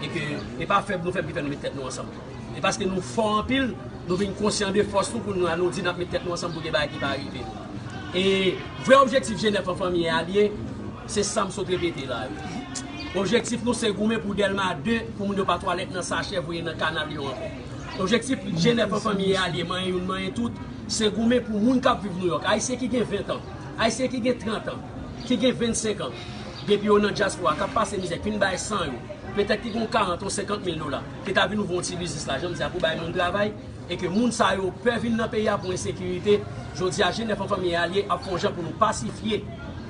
E ke e pa fèb nou fèb ki fè nou met tèt nou ansanm. E paske nou fò anpil, nou vin konsyan de fòs nou pou nou, nou di n ap met tèt nou ansanm pou gen bagay ki pa rive nou. E vrè objektif G nèf an fanmi e alye, se sa m sot repete la yo. Objektif nou se goumen pou Dèlma de, pou moun yo pa twalèt nan sachè voye nan kanal yo ankò. Objektif G nèf an fanmi e alye, manyen youn, manyen tout, se goumen pou moun k ap viv Nouyòk. Ayisyen ki gen ven tan, Ayisyen ki gen trant an, ki gen vennsenk an, depi yo nan dyaspora, k ap pase mizè, ki vin bay san yo, petèt ki gen karant ou senkant mil dola, ki ta vin ouvri yon ti biznis la, jan m di a, pou bay moun travay, e ke moun sa yo pè vin nan peyi a pou ensekirite, jodi a, G nèf an fanmi e alye ap fè yon jan pou nou pasifye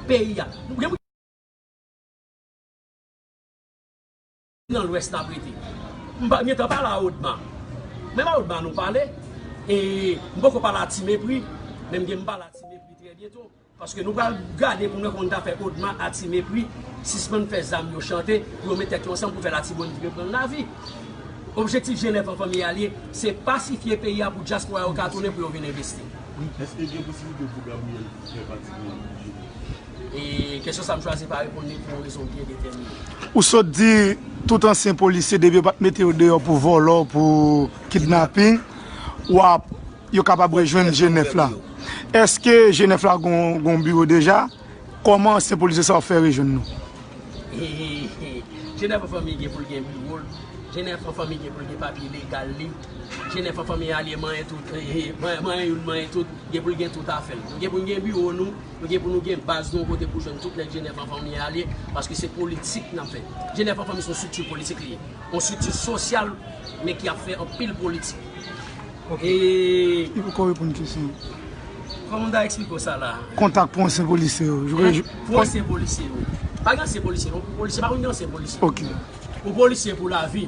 peyi a. Nou gen nan Lwès n ap rete. M pa, m gentan pale a Odma. Menm a Odma nou pale. E m poko pale a Ti Mepri, men m gen m pale a Ti Mepri trè byento. Paske nou pral gade pou nou wè kòman nou ta fè Odma a Ti Mepri sispann fè zam yo chante, pou yo met tèt yo ansanm pou fè Latibonit reprann lavi. Objektif G nèf an fanmi e alye, se pasifye peyi a pou dyaspora yo ka tounen pou yo vin envesti. Èske gen posiblite pou Gabriel fè pati de G nèf? E kesyon sa m chwazi pa reponn li pou yon rezon byen detèmine. Ou sot di tout ansyen polisye, depi yo pa t mete yo deyò pou vòlò, pou kidnaping, w ap, yo kapab rejwenn G nèf la. Èske G nèf la gon, gon biwo deja? Kòman ansyen polisye sa yo fè rejwenn nou? G nèf an fanmi gen pou l gen biwo l. G nèf an fanmi gen pou l gen papye legal li. G nèf an fanmi e alye manyen tout, manyen youn manyen tout, gen pou l gen tout afè l. Nou gen pou n gen biwo nou, nou gen pou nou gen baz nou yon kote pou jwenn tout nèg G nèf an fanmi e alye, paske se politik n ap fè. G nèf an fanmi se yon estrikti politik li ye. Yon estrikti sosyal, men ki ap fè anpil politik. Ok. E li poko reponn kesyon. Kòman m ta eksplike w sa la? Kontak pou ansyen polisye yo. Pou ansyen polisye yo. Pa gen ansyen polisye non. Polisye pa konn gen ansyen polisye. Ok. Ou polisye pou lavi.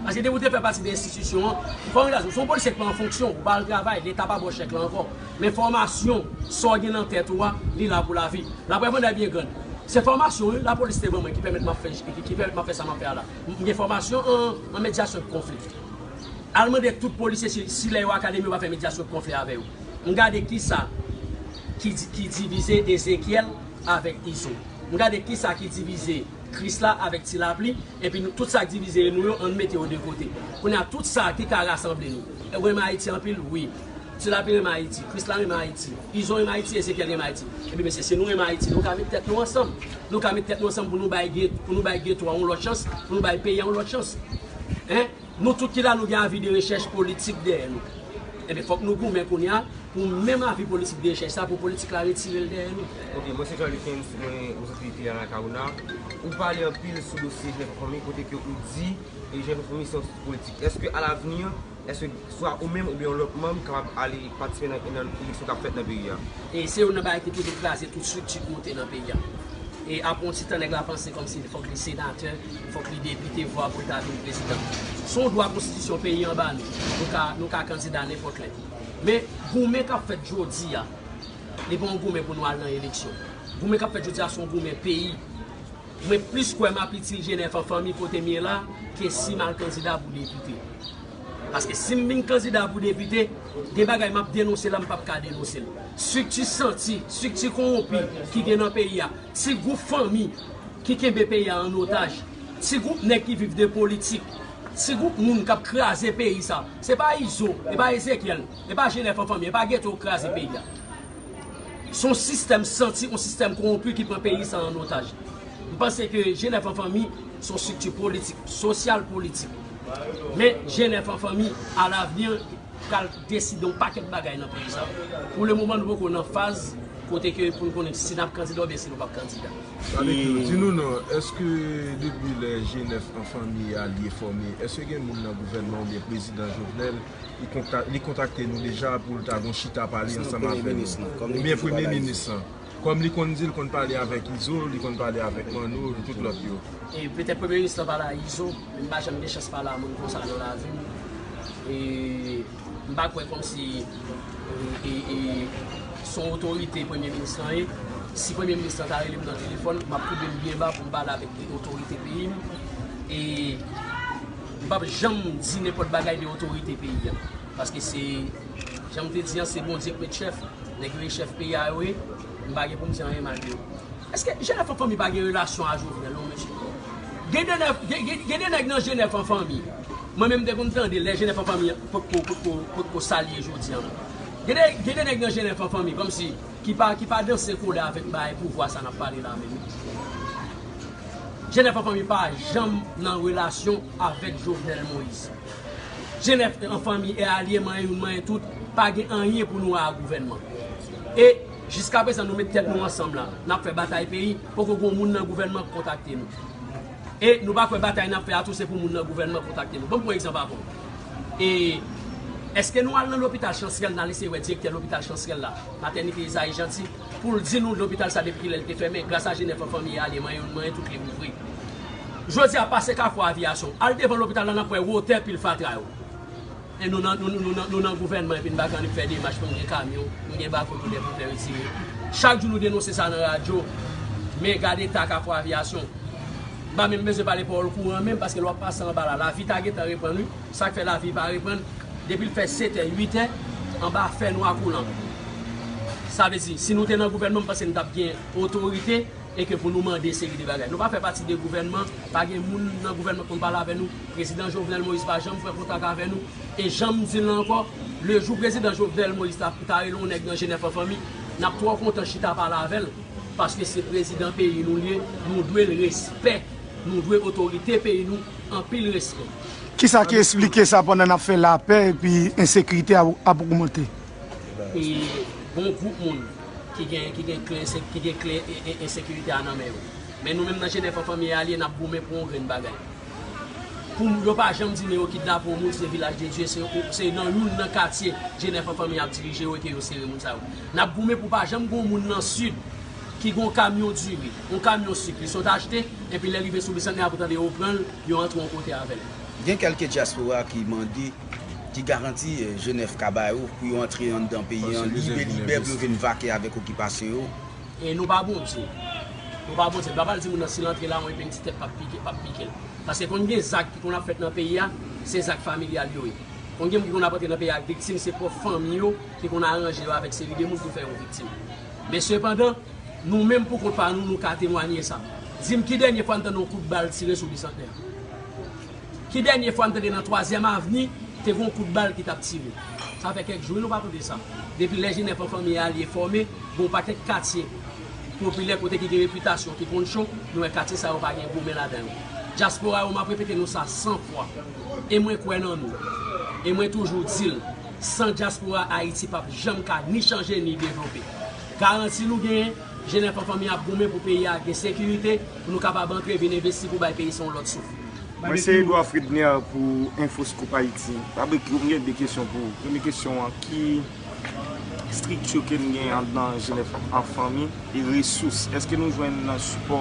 Paske depi w te fè pati de enstitisyon an, ou pa yon gason, se yon polisye ki pa an fonksyon, ou pa al travay, Leta pa ba w chèk la ankò. Men fòmasyon, sa w gen nan tèt ou a, li la pou lavi. Laprèv an dènye byen grann. Se fòmasyon, wi, lapolis te ban mwen ki pèmèt m ap fè, ki, ki pèmèt m ap fè sa m ap fè a la. M gen fòmasyon an, an medyasyon de konfli. Al mande tout polisye si, si lè yo akademi yo pa fè medyasyon de konfli avè yo. M gade kisa ki, di- ki divize Ezekyèl avèk Izo. M gade kisa ki divize Krisla avèk Ti Lapli, epi nou, tout sa k divize nou yo, ann mete yo de kote. Kounye a, tout sa ki ka rasanble nou. Ou renmen Ayiti anpil? Wi. Ti Lapli renmen Ayiti, Krisla renmen Ayiti, Izo renmen Ayiti, Ezekyèl renmen Ayiti. Ebyen, mesye, si nou renmen Ayiti, nou ka met tèt nou ansanm. Nou ka met tèt nou ansanm pou nou bay, pou nou bay geto a yon lòt chans, pou nou bay peyi a yon lòt chans. Hein? Nou tout ki la, nou gen avi de rechèch politik dèyè nou. Ebyen, fòk nou goumen kounye a pou menm avi politik de rechèch sa, pou politik la retire l dèyè nou. Ok, mwen se Jean Lucens, mwen, mwen soti peyi Anacaona. Ou pale anpil sou dosye G nèf an fanmi, kote ke ou di, e, G nèf an fanmi se yon estrikti politik. Èske alavni, èske swa ou menm oubyen yon lòt manm kapab ale patisipe nan, nan eleksyon k ap fèt nan peyi a? E se youn nan bagay ki toujou kraze tout estrikti ki monte nan peyi a. E apre yon ti tan, nèg la panse kòmsi fòk li senatè, fòk li depite, vwa pou l ta vin prezidan. Se yon dwa konstitisyon peyi an ba nou. Nou ka, nou ka kandida nenpòt lè. Men goumen k ap fèt jodi a, li pa yon goumen pou nou al nan eleksyon. Goumen k ap fèt jodi a, se yon goumen peyi. Mwen plis kwè m ap itil G nèf an fanmi kote m ye la ke si m al kandida pou depite. Paske si m vin kandida pou depite, gen bagay m ap denonse la m p ap ka denonse l. Estrikti santi, estrikti kowonpi ki gen nan peyi a, ti gwoup fanmi ki kenbe peyi a an otaj, ti gwoup nèg ki viv de politik, ti gwoup moun k ap kraze peyi sa. Se pa Izo, e pa Ezekyèl, e pa G nèf an fanmi, e pa geto k kraze peyi a. Se yon sistèm santi, yon sistèm kowonpi ki pran peyi sa an otaj. M panse ke G nèf an fanmi se yon estrikti politik, sosyal politik. Men G nèf an fanmi, alavni, pral deside yon pakèt bagay nan peyi sa. Pou le moman, nou poko nan faz kote ke pou n konnen si n ap kandida oubyen si nou p ap kandida. Avèk yo, di nou non, èske depi lè G nèf an fanmi a li fòme, èske gen moun nan gouvènman oubyen prezidan Jovenel li konta- li kontakte nou deja pou l ta gon chita pale ansanm avè nou? Oubyen premye minis lan? Kòm li konn di l konn pale avèk Izo, li konn pale avèk Manno, tout lòt yo. E petèt premye minis lan pale a Izo, men m pa janm gen chans pale a moun konsa nan lavi m. E m pa kwè kòmsi e, e, e, se yon otorite premye minis lan ye. Si premye minis lan ta rele m nan telefòn, m ap koube m byen ba pou m pale avèk otorite peyi m. E m p ap janm di nenpòt bagay de otorite peyi a. Paske se, jan m te di an, se Bondye k met chèf. Nèg yo e chèf peyi a yo ye. M pa gen pou m di anyen mal de yo. Èske Jenèf an Fanmi pa gen relasyon a Jovenel, non, mesye? Gen de nèg, gen, gen, gen de nèg nan Jenèf an Fanmi. Mwen menm, m te konn tande lè Jenèf an Fanmi potko, potko, potko sa l ye jodi a la. Gen de, gen de nèg nan Jenèf an Fanmi, kòmsi, ki pa, ki pa danse kole avèk bagay pouvwa sa n ap pale la menm. Jenèf an Fanmi pa janm nan relasyon avèk Jovenel Moïse. Jenèf an Fanmi e alye, manyen youn, manyen tout, pa gen anyen pou nou wè a gouvènman. E jiskaprezan, nou met tèt nou ansanm la, n ap fè batay peyi, poko gen moun nan gouvènman k kontakte nou. E nou pa kwè batay n ap fè a tou se pou moun nan gouvènman kontakte nou. Ban m pran egzanp avè w. E èske nou al nan lopital Chansrèl, n al eseye wè direktè lopital Chansrèl la, Matènite Ezayi Janti, pou l di nou lopital sa depi kilè l te fèmen, gras a Jenèf an Fanmi e alye, manyen youn, manyen tout, li ouvri. Jodi a, pase Kafou Aviyasyon, al devan lopital la, n ap wè wotè pil fatra yo. E nou nan, nou, nou, nou nan, nou nan gouvènman, epi n pa ka annik fè demach pou n gen kamyon, pou n gen bako pou lè pou fè retire. Chak jou nou denonse sa nan radyo, men gade eta Kafou Aviyasyon. M pa menm bezwen pale pawòl kouran menm, paske lè w ap pase anba la, lavi ta gentan reprann, wi. Sa k fè lavi pa reprann, depi l fè setè, uitè, anba fè nwa koulan. Sa vle di, si nou te nan gouvènman, m panse n t ap gen otorite e ke pou nou mande seri de bagay. Nou pa fè pati de gouvènman, pa gen moun nan gouvènman k konn pale avè nou. Prezidan Jovenel Moïse pa janm pran kontak avè nou. E jan m di l la ankò, lejou prezidan Jovenel Moïse ta, ta rele yon nèg nan Jenèf an Fanmi, n ap twò kontan chita pale avè l, paske se prezidan peyi nou l ye, nou dwe l respè, nou dwe otorite peyi nou anpil respè. Kisa ki esplike sa pandan n ap fè lapè epi ensekirite a ap ogmante? E gon gwoup moun ki gen, ki gen kle, ki gen kle e, e, ensekirite a nan men yo. Men nou menm nan Jenèf an Fanmi e alye, n ap goumen pou yon grenn bagay. Pou yo pa janm di men yo kidnape yon moun, se Vilaj de Dye, se, se nan youn nan katye Jenèf an Fanmi ap dirije yo ke yo sere moun sa yo. N ap goumen pou pa janm gon moun nan Sid ki gon kamyon diri, yon kamyon sik, li sot achte, epi lè rive sou Bisantnè a pou tande yo pran l, yo antre yon kote avè l. Gen kèlke dyaspora ki mande ki garanti, eh, Jenèf ka ba yo pou yo antre anndan peyi an libe, libe, pou yo vin vake avèk okipasyon yo? E nou pa Bondye. Nou pa Bondye. Nou pa pral di moun nan si l antre la, yon epen ti tèt p ap pike, p ap pike l. Paske konn gen zak ki konn ap fèt nan peyi a, se zak familyal yo ye. Konn gen moun ki konn ap antre nan peyi a ak viktim, se pwòp fanmi yo ki konn aranje yo avèk seri de moun pou fè yon viktim. Men sepandan, nou menm pou kont pa nou, nou ka temwanye sa. Di m ki dènye fwa n tande yon kout bal tire sou Bisantnè? Ki dènye fwa n tande nan Twazyèm Avni te gen yon kout bal ki t ap tire? Sa fè kèk jou, wi, nou pa tande sa. Depi lè Jenèf an Fanmi e alye fòme, gen yon pakèt katye popilè kote ki gen repitasyon, ki konn cho, nou wè katye sa yo pa gen goumen ladan yo. Dyaspora yo, m ap repete nou sa san fwa. E mwen kwè nan nou. E mwen toujou di l, san dyaspora, Ayiti p ap janm ka ni chanje ni devlope. Garanti nou genyen, Jenèf an Fanmi ap goumen pou peyi a gen sekirite, pou nou kapab antre vin envesti pou bay peyi sa yon lòt souf. Mwen se Edouard Fredner pou Info Scoop Haïti. Babekyou, m gen de kesyon pou ou. Premye kesyon an, ki estrikti ke n gen anndan Jenèf an Fanmi e resous? Èske nou jwenn nan sipò,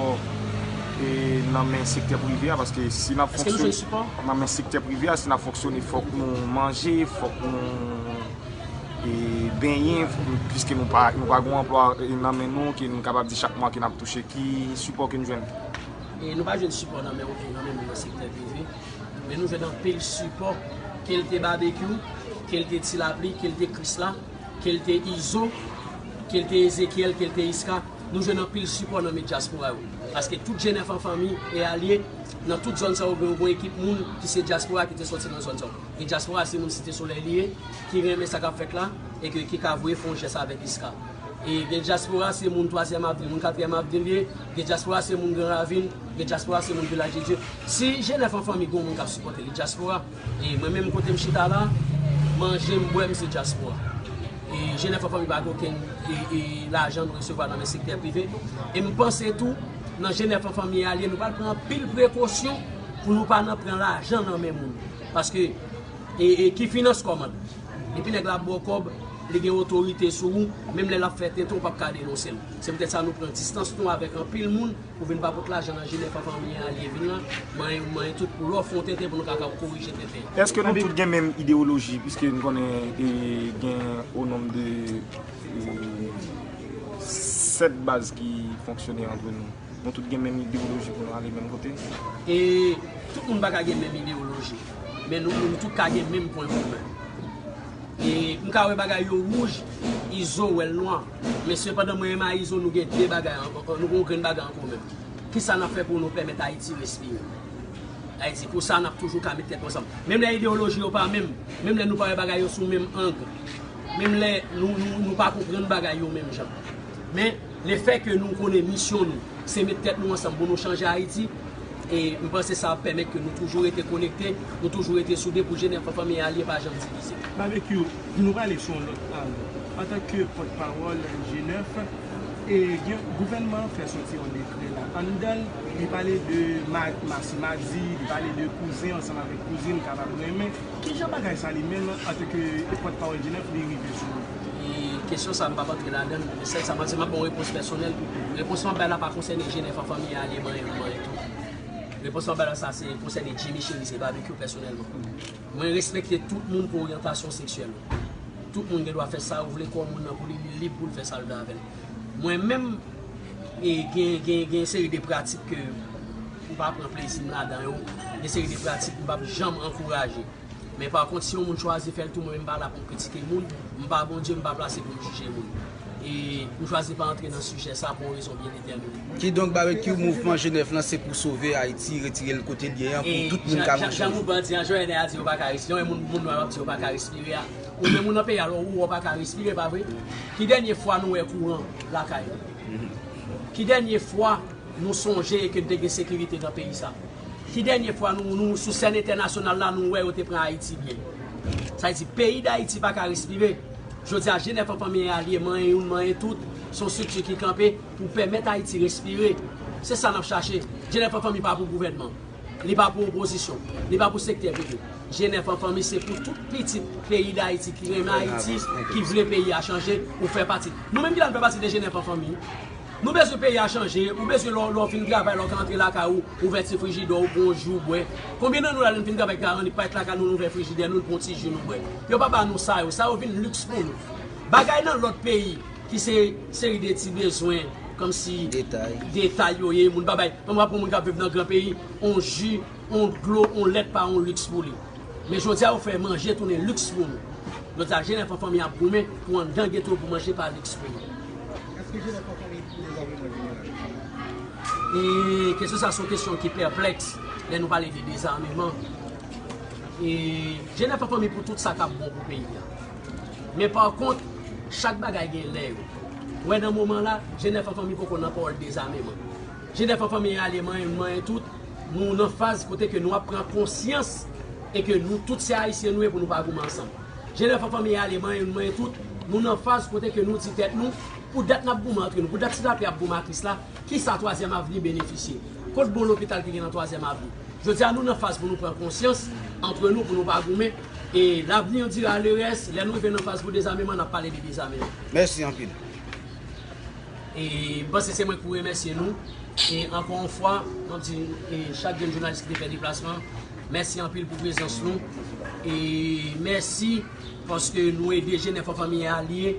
e, nan men sektè prive a? Paske si n ap Èske nou jwenn sipò? Nan men sektè prive a, si n ap fonksyone, fòk nou manje, fòk nou, e, benyen, piske nou pa, nou pa gen yon anplwa, e, nan men nou, ke nou kapab di chak mwa ke n ap touche. Ki sipò ke n jwenn? E nou pa jwenn sipò nan men okenn, nan men moun nan sektè prive. Men nou jwenn anpil sipò, ke l te Babekyou, ke l te Ti Lapli, ke l te Krisla, ke l te Izo, ke l te Ezekyèl, ke l te Iska. Nou jwenn anpil sipò nan men dyaspora yo. Paske tout Jenèf an Fanmi e alye, nan tout zòn sa yo, gen yon ekip moun ki se dyaspora ki te sòti nan zòn sa yo. E dyaspora se moun Site Solèy li ye, ki renmen sa k ap fèt la, e ke, ki ka voye fè yon jès avèk Iska. E gen dyaspora, se moun Twazyèm Avni, moun Katriyèm Avni li ye, gen dyaspora, se moun Gran Ravin, gen dyaspora, se moun Vilaj de Dye. Si Jenèf an Fanmi gen yon moun k ap sipòte li, dyaspora. E mwen menm kote m chita la, manje m, bwè m, se dyaspora. E Jenèf an Fanmi pa gen okenn, e, e, lajan nou resevwa nan men sektè prive. E m panse tou, nan Jenèf an Fanmi e alye, nou pral pran anpil prekosyon pou nou pa nan pran lajan nan men moun. Paske, e, e ki finans kòman? Depi nèg la ba w kòb, li gen otorite sou ou, menm lè l ap fè tenten, ou p ap ka denonse l. Se poutèt sa nou pran distans nou avèk anpil moun pou vin pa pot lajan nan Jenèf an Fanmi e alye vin la, manyen, manyen tout pou lè w fè yon tenten pou nou ka, ka korije tenten. Èske nou tout gen menm idewoloji, piske n konnen, e, gen o nonm de, e, sèt baz ki fonksyone antre nou? Nou tout gen menm idewoloji pou nou ale menm kote? E tout moun pa ka gen menm idewoloji, men nou, nou tout ka gen menm pwen komen. E m ka wè bagay yo wouj, Izo wè l nwa. Men sepandan, mwen menm a Izo, nou gen de bagay an, an, nou gen yon grenn bagay an komen. Kisa n ap fè pou nou pèmèt Ayiti respire? Ayiti, pou sa, n ap toujou ka met tèt nou ansanm. Menm lè ideyoloji yo pa menm, menm lè nou pa wè bagay yo sou menm ang, menm lè nou, nou, nou pa konprann bagay yo menm jan. Men, lefètke nou konnen misyon nou, se met tèt nou ansanm pou nou chanje Ayiti, e m panse sa ap pèmèt ke nou toujou rete konekte, nou toujou rete soude pou Jenèf an Fanmi Alye pa janm divize. Babekyou, nou prale sou yon lòt ang. Antanke pòtpawòl Jenèf, e gen, gouvènman an fè soti yon dekrè la. Anndan l, li pale de ma-, masi madi, li pale de kouzen ansanm avèk kouzin, kapab renmen. Kijan bagay sa li menm, antanke pòtpawòl Jenèf, li rive sou ou? E kesyon sa, m p ap antre ladan l, men sèl sa m ap di, m ap ba w repons pèsonèl pou ou. Repons m ap bay la pa konsène Jenèf an Fanmi Alye, manyen, manyen tou. Repons m ap bay la sa, se konsène Jimmy Chérizier Babekyou pèsonèlman. Mwen respekte tout moun pou oryantasyon seksyèl ou. Tout moun gen dwa fè sa ou vle, kò moun nan pou li, li lib pou l fè sa l vle avè l. Mwen menm, e, gen, gen, gen seri de pratik ke m pa pran plezi m ladan yo, gen seri de pratik m p ap janm ankouraje. Men pa kont, si yon moun chwazi fè l tou, mwen menm m pa la pou m kritike moun, m pa Bondye, m pa plase pou m jije moun. E m chwazi pa antre nan sijè sa pou yon rezon byen detèmine. Kidonk, Babekyou, mouvman Jenèf lan se pou sove Ayiti, retire l kote l ye an, pou tout moun ka manje. Jan mouvman an di an, Jovenel a di yo pa ka respire, yon moun, moun nwa yo ap di yo pa ka respire a. Ou menm ou nan peyi a, lè ou wè w pa ka respire, pa vre? Ki dènye fwa nou wè kouran lakay ou? Ki dènye fwa nou sonje ke n te gen sekirite nan peyi sa? Ki dènye fwa nou, nou sou sèn entènasyonal la, nou wè yo te pran Ayiti byen? Sa vle di, peyi Dayiti pa ka respire. Jodi a, Jenèf an Fanmi Alye, manyen youn, manyen tout, se yon estrikti ki kanpe pou pèmèt Ayiti respire. Se sa n ap chache. Jenèf an Fanmi pa pou gouvènman. Li pa pou opozisyon. Li pa pou sektè prive. Jenèf an Fanmi se pou tout pitit peyi Dayiti ki renmen Ayiti, ki vle peyi a chanje, ou fè pati. Nou menm ki la, nou fè pati de Jenèf an Fanmi. Nou bezwen peyi a chanje, ou bezwen lè w, lè w fin travay, lè w ka antre lakay ou, ouvèti frijidè w, pran yon ji w bwè. Konbyen nan nou la, lè n fin travay, ka annik parèt lakay nou, nou ouvè frijidè nou, n pran yon ti ji nou bwè. Yo pa ba nou sa yo, sa yo vin liks pou nou. Bagay nan lòt peyi, ki se seri de ti bezwen, kòmsi detay yo ye, moun pa bay. Mwen, mwen, pou moun k ap viv nan gran peyi, on ji, on dlo, on lèt pa on liks pou li. Men jodi a, yo fè manje tounen liks pou nou. Jodi a, Jenèf an Fanmi ap goumen pou anndan geto pou manje pa liks pou nou. Èske Jenèf an Fanmi pou dezameman jeneral? E kesyon sa, se yon kesyon ki pèplèks lè nou pale de dezameman. E Jenèf an Fanmi pou tout sa k ap bon pou peyi a. Men pa kont, chak bagay gen lè yo. Ou wè nan moman la, Jenèf an Fanmi poko nan pawòl dezameman. Jenèf an Fanmi alye manyen youn manyen tout, nou nan faz kote ke nou ap pran konsyans e ke nou tout se Ayisyen nou ye pou nou pa goumen ansanm. Jenèf an Fanmi alye manyen youn manyen tout, nou nan faz kote ke nou di tèt nou, pou dat n ap goumen antre nou, pou dat ti lapli ap goumen ak Kris la, kisa Twazyèm Avni benefisye? Kot bon lopital ki gen nan Twazyèm Avni? Jodi a, nou nan faz pou nou pran konsyans antre nou, pou nou pa goumen. E l'avenir dira le reste, lè nou rive nan faz pou dezameman, n ap pale de dezameman. Mèsi anpil. E m panse se mwen ki pou remèsye nou. E ankò yon fwa, m ap di, e chak grenn jounalis ki te fè deplasman, mèsi anpil pou prezans nou. E mèsi paske nou ede Jenèf an Fanmi alye,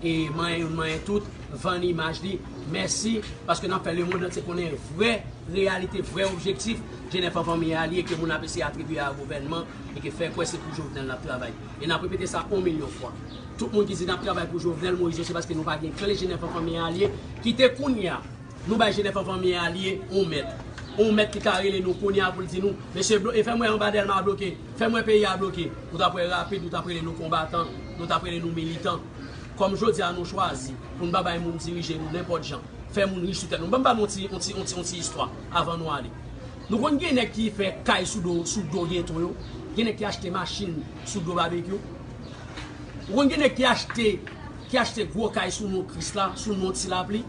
e manyen youn manyen tout, vann imaj li. Mèsi paske n ap fè lemonn antye konnen vrè reyalite, vrè objektif Jenèf an Fanmi alye ke moun ap eseye atribye a gouvènman e ke fè kwè se pou Jovenel n ap travay. E n ap repete sa yon milyon fwa. Tout moun ki di n ap travay pou Jovenel Moïse yo, se paske nou pa gen kle Jenèf an Fanmi alye. Kite kounye a, nou bay Jenèf an Fanmi alye yon mèt. Yon mèt ki ka rele nou kounye a pou l di nou, mesye, blo-, e fè m wè anba Dèlma bloke, fè m wè peyi a bloke. Nou t ap wè rapid, nou t ap rele nou konbatan, nou t ap rele nou militan. Kòm jodi a nou chwazi pou n pa bay moun dirije nou nenpòt jan, fè moun rich sou tèt nou. Ban m ba nou yon ti, yon ti, yon ti, yon ti istwa avan nou ale. Nou konn gen nèg ki fè kay sou do, sou do geto yo, gen nèg ki achte machin sou do Babekyou. Ou konn gen nèg ki achte, ki achte gwo kay sou non Kris la, sou non Ti Lapli.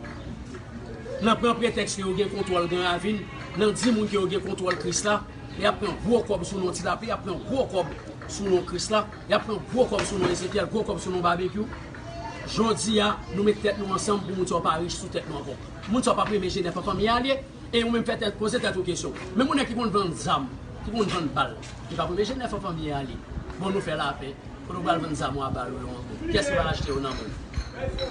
Nan pran pretèks ke yo gen kontwòl Gran Ravin, nan di moun ke yo gen kontwòl Kris la, y ap pran gwo kòb sou non Ti Lapli, y ap pran gwo kòb sou non Kris la, y ap pran gwo kòb sou non Ezekyèl, gwo kòb sou non Babekyou. Jodi a, nou met tèt nou ansanm pou moun sa yo pa rich sou tèt nou ankò. Moun sa yo p ap renmen Jenèf an Fanmi alye, e ou menm fè tèt, poze tèt ou kesyon. Menm yon nèg ki konn vann zam, ki konn vann bal, li p ap renmen Jenèf an Fanmi alye. Bon, nou fè lapè. Kote w pral vann zam ou a bal ou yo ankò? Kiyès ki pral achte yo nan men w?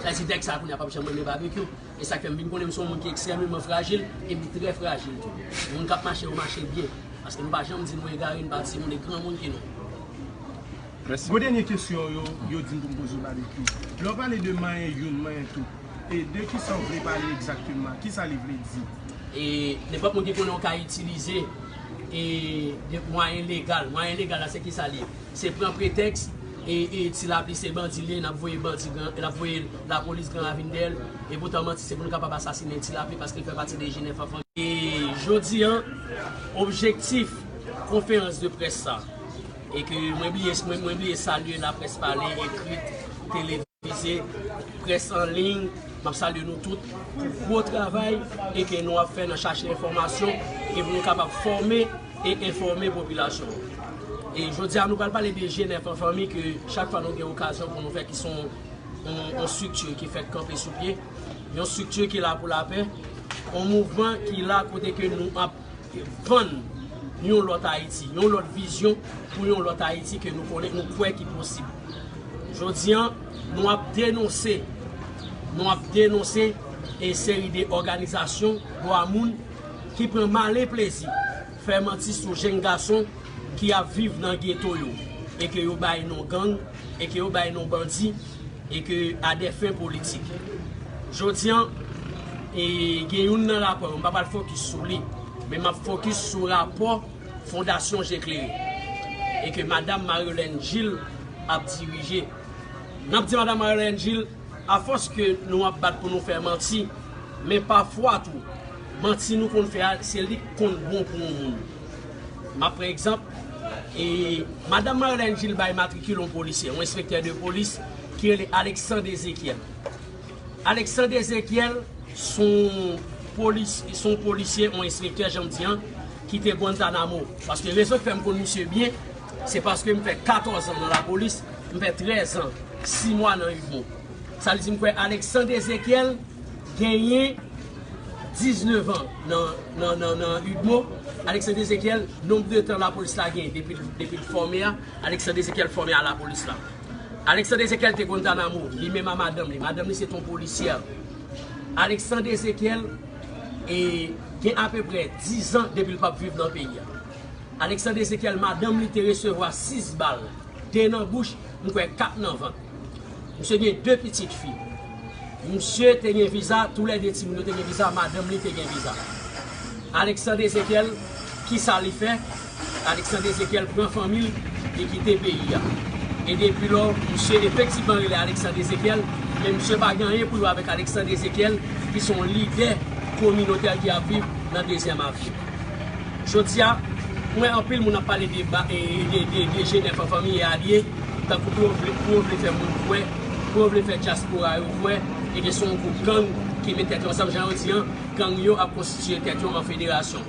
Sa vle di nèg sa a kounye a p ap janm renmen Babekyou. E sa k fè m vin konnen m se yon moun ki ekstrèmeman frajil e m trè frajil tou. Moun k ap mache yo mache byen. Paske nou pa janm di nou egare, nou pa timoun, e granmoun ke nou. Mèsi. Gwo dènye kesyon yo, yo di m pou m poze w, Babekyou. Lè w pale de manyen youn, manyen tout, e de kisa w vle pale egzakteman? Kisa li vle di? E nenpòt moun ki konnen w ka itilize e de mwayen legal. Mwayen legal la, se kisa li ye? Se pran pretèks e, e Ti Lapli se bandi li ye, n ap voye bandi gran, n ap voye lapolis Gran Ravin dèyè l, e poutan manti se pou nou kapab asasinen Ti Lapli paske l fè pati de G nèf an fanmi. E jodi an, objektif konferans de près sa, e ke mwen bliye, mwen, mwen bliye salye laprès pale, ekrit, televize, près an liy, m ap salye nou tout pou gwo travay e ke nou ap fè nan chache enfòmasyon e pou nou kapab fòme e enfòme popilasyon an. E jodi a, nou pral pale de G nèf an fanmi ke chak fwa nou gen okazyon pou nou fè, ki se yon, yon, yon estrikti ki fèk kanpe sou pye, yon estrikti ki la pou lapè, yon mouvman ki la kote ke nou ap vann yon lòt Ayiti, yon lòt vizyon pou yon lòt Ayiti ke nou konnen, nou kwè ki posib. Jodi an, nou ap denonse, nou ap denonse e seri de òganizasyon dwa moun ki pran malen plezi fè manti sou jenn gason ki ap viv nan geto yo e ke yo bay non gang e ke yo bay non bandi e ke a des fins politiques. Jodi an, e gen youn nan rapò yo, m pa pral fokis sou li, men m ap fokis sou rapò Fondasyon Je Klere e ke madanm Marilène Gilles ap dirije. N ap di madanm Marilène Gilles, afòs ke nou ap bat pou nou fè manti, men pafwa tou, manti nou konn fè a, se li k konn bon pou yon moun. M ap pran egzanp, e madanm Marilène Gilles bay matrikil yon polisye, yon enspektè de polis ki rele Alexandre Ezekiel. Alexandre Ezekiel se yon polis, se yon polisye, yon enspektè, jan m di an, ki te Guantanamo. Paske rezon k fè m konn misye byen, se paske m fè katòz an nan lapolis, m fè trèz an, sis mwa nan UDMO. Sa vle di m kwè Alexandre Ezekiel genyen diznèf an nan, nan, nan, nan UDMO. Alexandre Ezekiel, nonb de tan lapolis la genyen depi, depi l fòme a, Alexandre Ezekiel fòme a lapolis la. Alexandre Ezekiel te Guantanamo, li menm a madanm li. Madanm li se t on polisyè. Alexandre Ezekiel e, gen apeprè diz an depi l p ap viv nan peyi a. Alexandre Ezekiel, madanm li te resevwa sis bal, de nan bouch, m kwè kat nan vant. Misye gen de pitit fi. Misye te gen viza, toulède timoun yo te gen viza, madanm li te gen viza. Alexandre Ezekiel, kisa li fè? Alexandre Ezekiel pran fanmi l, li kite peyi a. E depi lò, misye efektivman rele Alexandre Ezekiel, men misye pa gen anyen pou l wè avèk Alexandre Ezekiel, ki se yon lidè kominotè ki ap viv nan Dezyèm Avni. Jodi a, m wè anpil moun ap pale de, ba- e, de, de, de G nèf an fanmi e alye, tankou pou yo vle, pou yo vle fè moun kwè, pou yo vle fè dyaspora yo kwè, e ke se yon gwoup gang ki met tèt yo ansanm, jan yo di an, gang yo ap konstitye tèt yo an federasyon.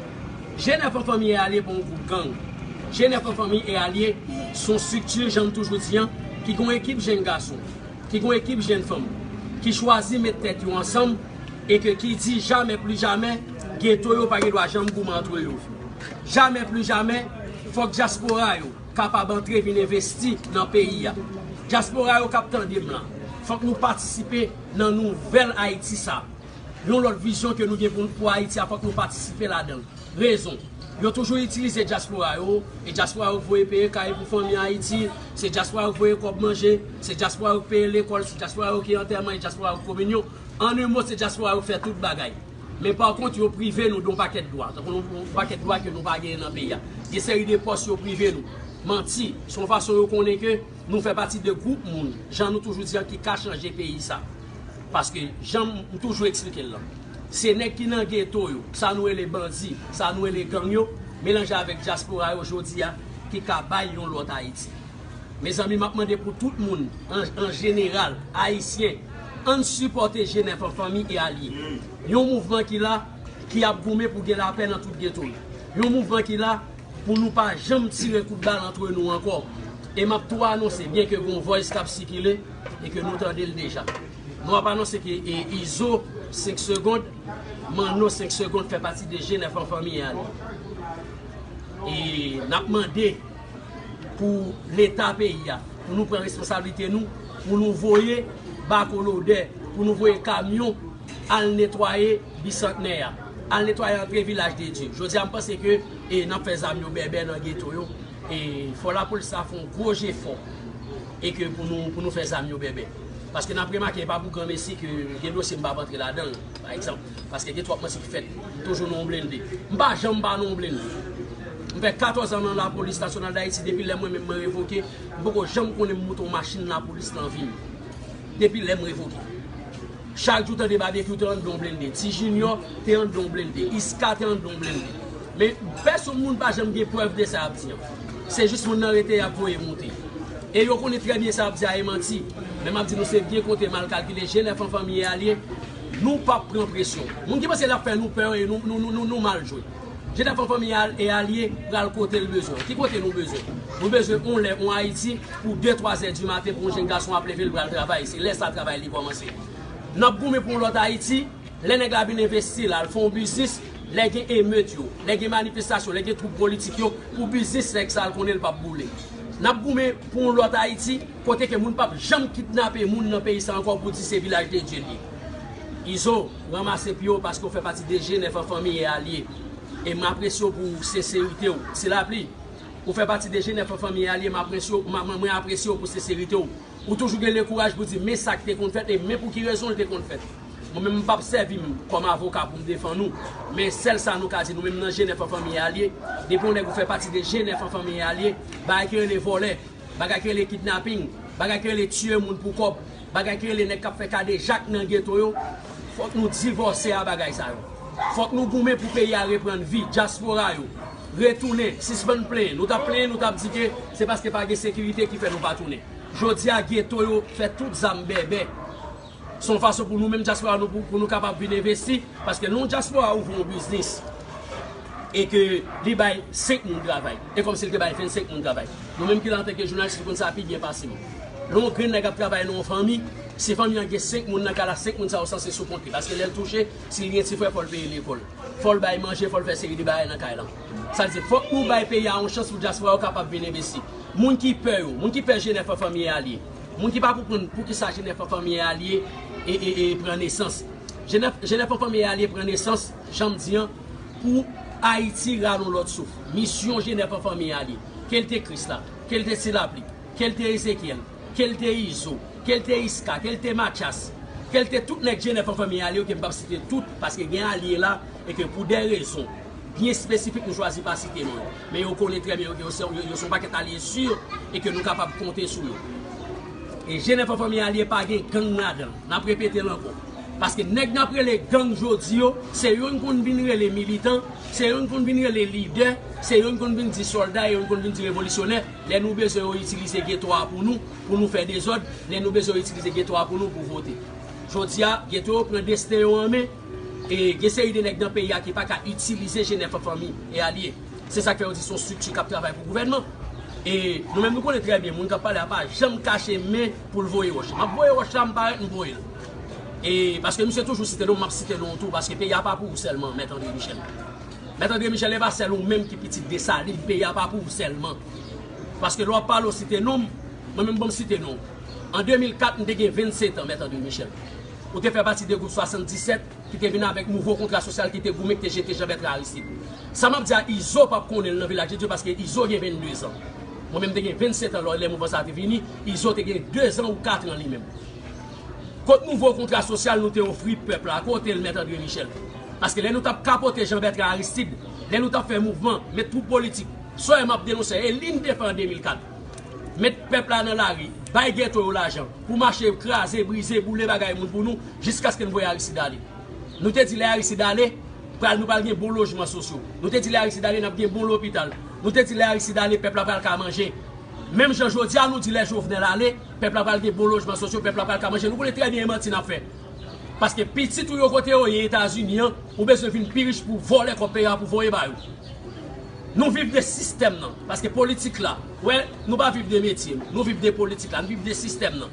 G nèf an fanmi e alye pa yon gwoup gang. G nèf an fanmi e alye se yon estrikti, jan m toujou di an, ki gen yon ekip jenn gason, ki gen yon ekip jenn fanm, ki chwazi met tèt yo ansanm e ke ki di jamè pli jamè, geto yo pa gen dwa janm goumen antre yo. Jamè pli jamè, fòk dyaspora yo kapab antre vin envesti nan peyi a. Dyaspora yo k ap tande m lan, fòk nou patisipe nan nouvèl Ayiti sa. Yon lòt vizyon ke nou gen pou, pou Ayiti a, fòk nou patisipe ladan l. Rezon, yo toujou itilize dyaspora yo, e dyaspora yo voye peye kay pou fanmi Ayiti, se dyaspora yo voye kòb manje, se dyaspora yo peye lekòl, se dyaspora yo ki antèman, e dyaspora yo kominyon. An en mo, se dyaspora yo fè tout bagay. Men pa kont, yo prive nou de yon pakèt dwa, tankou yon pakèt dwa ke nou pa genyen nan peyi a. Gen seri de pòs yo prive nou. Manti, se yon fason yo konnen ke nou fè pati de gwoup moun, jan nou toujou di an, ki ka chanje peyi sa. Paske, jan m toujou eksplike l lan, se nèg ki nan geto yo, sa nou rele bandi, sa nou rele gang yo, melanje avèk dyaspora yo jodi a, ki ka bay yon lòt Ayiti. Mezanmi, m ap mande pou tout moun, an, an jeneral, ayisyen, ann sipòte G nèf an fanmi e alye. Yon mouvman ki la, ki ap goumen pou gen lapè nan tout geto yo. Yon mouvman ki la pou nou pa janm tire kout bal antre nou ankò. E m ap tou anonse, byen ke gen yon voice k ap sikile e ke nou tande l deja. Nou ap anonse ke, e, Izo senk segonn, Manno senk segonn fè pati de G nèf an fanmi e alye. E n ap mande pou Leta peyi a, pou nou pran responsablite nou, pou nou voye bako lodè, pou nou voye kamyon al netwaye Bisantnè a, al netwaye antre Vilaj de Dye. Jodi a, m panse ke, e, n ap fè zam yo bèbè nan geto yo. E fò lapolis la fè yon gwo jefò e ke pou nou, pou nou fè zam yo bèbè. Paske n ap remake, e pa pou granmesi ke gen dosye m p ap antre ladan l, pa egzanp. Paske gen twòp manti ki fèt, m toujou nan yon blende. M pa janm pa nan yon blende. M fè katòz an nan Lapolis Nasyonal Dayiti, depi lè mwen menm mwen revoke, m poko janm konnen m moute yon machin lapolis nan vi m. Depi lè m revoke. Chak jou tande Babekyou te anndan yon blende, Ti Junior te anndan yon blende, Iska te anndan yon blende. Men pèsonn moun pa janm gen prèv de sa y ap di an. Se jis moun nan rete y ap voye moute. E yo konnen trè byen sa y ap di a e manti. Men m ap di nou se byen konte, mal kalkile, G nèf an fanmi e alye, nou p ap pran presyon. Moun ki panse l ap fè nou pè e nou, nou, nou, nou, nou mal jwe. G nèf an fanmi e alye pral kote l bezwen. Ki kote nou bezwen? Nou bezwen yon lè, yon Ayiti, pou de, twa zè di maten pou yon jenn gason ap leve l pral travay. Se lè sa travay li kòmanse. N ap goumen pou yon lòt Ayiti, lè nèg la vin envesti, l al fè yon biznis, lè gen emet yo, lè gen manifestasyon, lè gen twoup politik yo, pou biznis nèg sa l konnen l p ap boule. N ap goumen pou yon lòt Ayiti, kote ke moun p ap janm kidnape moun nan peyi sa ankò pou di se vilaj de Dye l ye. Izo, ranmase pye w paske w fè pati de G nèf an fanmi e alye. E m apresye w pou senserite w. Ti Lapli, ou fè pati de G nèf an fanmi e alye, m apresye w, m, m, mwen apresye w pou senserite w. Ou toujou gen lekouraj pou di men sa k te konn fèt e men pou ki rezon l te konn fèt. Mwen menm m p ap sèvi m kòm avoka pou m defann ou. Men sèl sa nou ka di, nou menm nan G nèf an fanmi e alye, depi yon nèg ou fè pati de G nèf an fanmi e alye, bagay ki rele vòlè, bagay ki rele kidnaping, bagay ki rele tiye moun pou kòb, bagay ki rele nèg k ap fè kadejak nan geto yo, fòk nou divòse a bagay sa yo. Fòk nou goumen pou peyi a reprann vi, dyaspora yo retounen, sispann plenyen. Nou t ap plenyen, nou t ap di ke se paske pa gen sekirite ki fè nou pa tounen. Jodi a, geto yo fè tout zam bèbè. Se yon fason pou nou menm dyaspora nou, pou, pou nou kapab vin envesti, paske lè yon dyaspora ouvri yon biznis e ke li bay senk moun travay, e kòmsi li te bay vennsenk moun travay. Nou menm ki la antanke jounalis, nou konn sa pi byen pase m. Lè yon grenn nèg ap travay nan yon fanmi, si fanmi an gen senk moun nan kay la, senk moun sa yo sanse sou kont li, paske lè l touche, si l gen ti frè, fò l peye lekòl. Fò l bay manje, fò l fè seri de bagay nan kay lan. Sa vle di, fòk nou bay peyi a yon chans pou dyaspora yo kapab vin envesti. Moun ki pè yo, moun ki pè G nèf an fanmi e alye, moun ki pa konprann poukisa G nèf an fanmi e alye e, e, e pran nesans. G nèf, G nèf an fanmi e alye pran nesans, jan m di an, pou Ayiti rale yon lòt souf. Misyon G nèf an fanmi e alye, ke l te Krisla, ke l te Ti Lapli, ke l te Ezekyèl, ke l te Izo, ke l te Iska, ke l te Matyas, ke l te tout nèg G nèf an fanmi e alye yo, ke m p ap site tout, paske gen alye la, e ke pou de rezon byen espesifik nou chwazi pa site non yo. Men yo konnen trè byen yo, yo se, yo, yo se yon pakèt alye si e ke nou kapab konte sou yo. E G nèf an fanmi e alye pa gen gang ladan l. N ap repete l ankò. Paske nèg n ap rele gang jodi yo, se yo n konn vin rele militan, se yo n konn vin rele lidè, se yo n konn vin di sòlda, e yo n konn vin di revolisyonè. Lè nou bezwen yo itilize geto a pou nou, pou nou fè dezòd, lè nou bezwen yo itilize geto a pou nou, pou vote. Jodi a, geto yo pran desten yo an men, e gen seri de nèg nan peyi a ki pa ka itilize G nèf an fanmi e alye. Se sa k fè yo di se yon estrikti k ap travay pou gouvènman. E nou menm nou konnen trè byen, moun k ap pale a pa janm kache men pou l voye wòch. M ap voye wòch la, m parèt, m voye l. E paske misye toujou site non m, m ap site non w tou, paske peyi a pa pou ou sèlman, Mèt André Michel. Mèt André Michel, e pa sèl ou menm ki pitit Desalin, peyi a pa pou ou sèlman. Paske lè w ap pale, w site non m, mwen menm ban m site non w. An de mil kat, m te gen vennsentan, Mèt André Michel. Ou te fè pati de gwoup swasanndisèt, ki te vin avèk nouvo kontra sosyal ki te goumen, ki te jete Jean Bertrand Aristide. Sa m ap di a, Izo p ap konnen l nan Vilaj de Dye paske Izo gen vennde zan. Mwen menm te gen vennsentan lè, lè mouvman sa a te vini, Izo te gen de zan ou kat an li menm. Kot nouvo kontra sosyal nou te ofri pèp la? Kote l, Mèt André Michel? Paske lè nou t ap kapote Jean Bertrand Aristide, lè nou t ap fè mouvman, met twoup politik, sa w wè m ap denonse, e li n te fè an de mil kat. Met pèp la nan lari, bay geto yo lajan pou mache kraze, brize, boule bagay moun pou nou, jiskaske n voye Aristide ale. Nou te di lè Aristide ale, pral, nou pral gen bon lojman sosyo. Nou te di lè Aristide ale, n ap gen bon lopital. Nou te di lè Aristide ale, pèp la pral ka manje. Menm jan jodi a, nou di lè Jovenel ale, pèp la pral gen bon lojman sosyo, pèp la pral ka manje. Nou konnen trè byen e manti n ap fè. Paske pitit ou yo kote yo ye Etazini an, ou bezwen vin pi rich pou vòlè kòb peyi a pou voye ba yo. Nou viv de sistèm nan, paske politik la, wè, nou pa viv de metye, nou viv de politik la, nou viv de sistèm nan.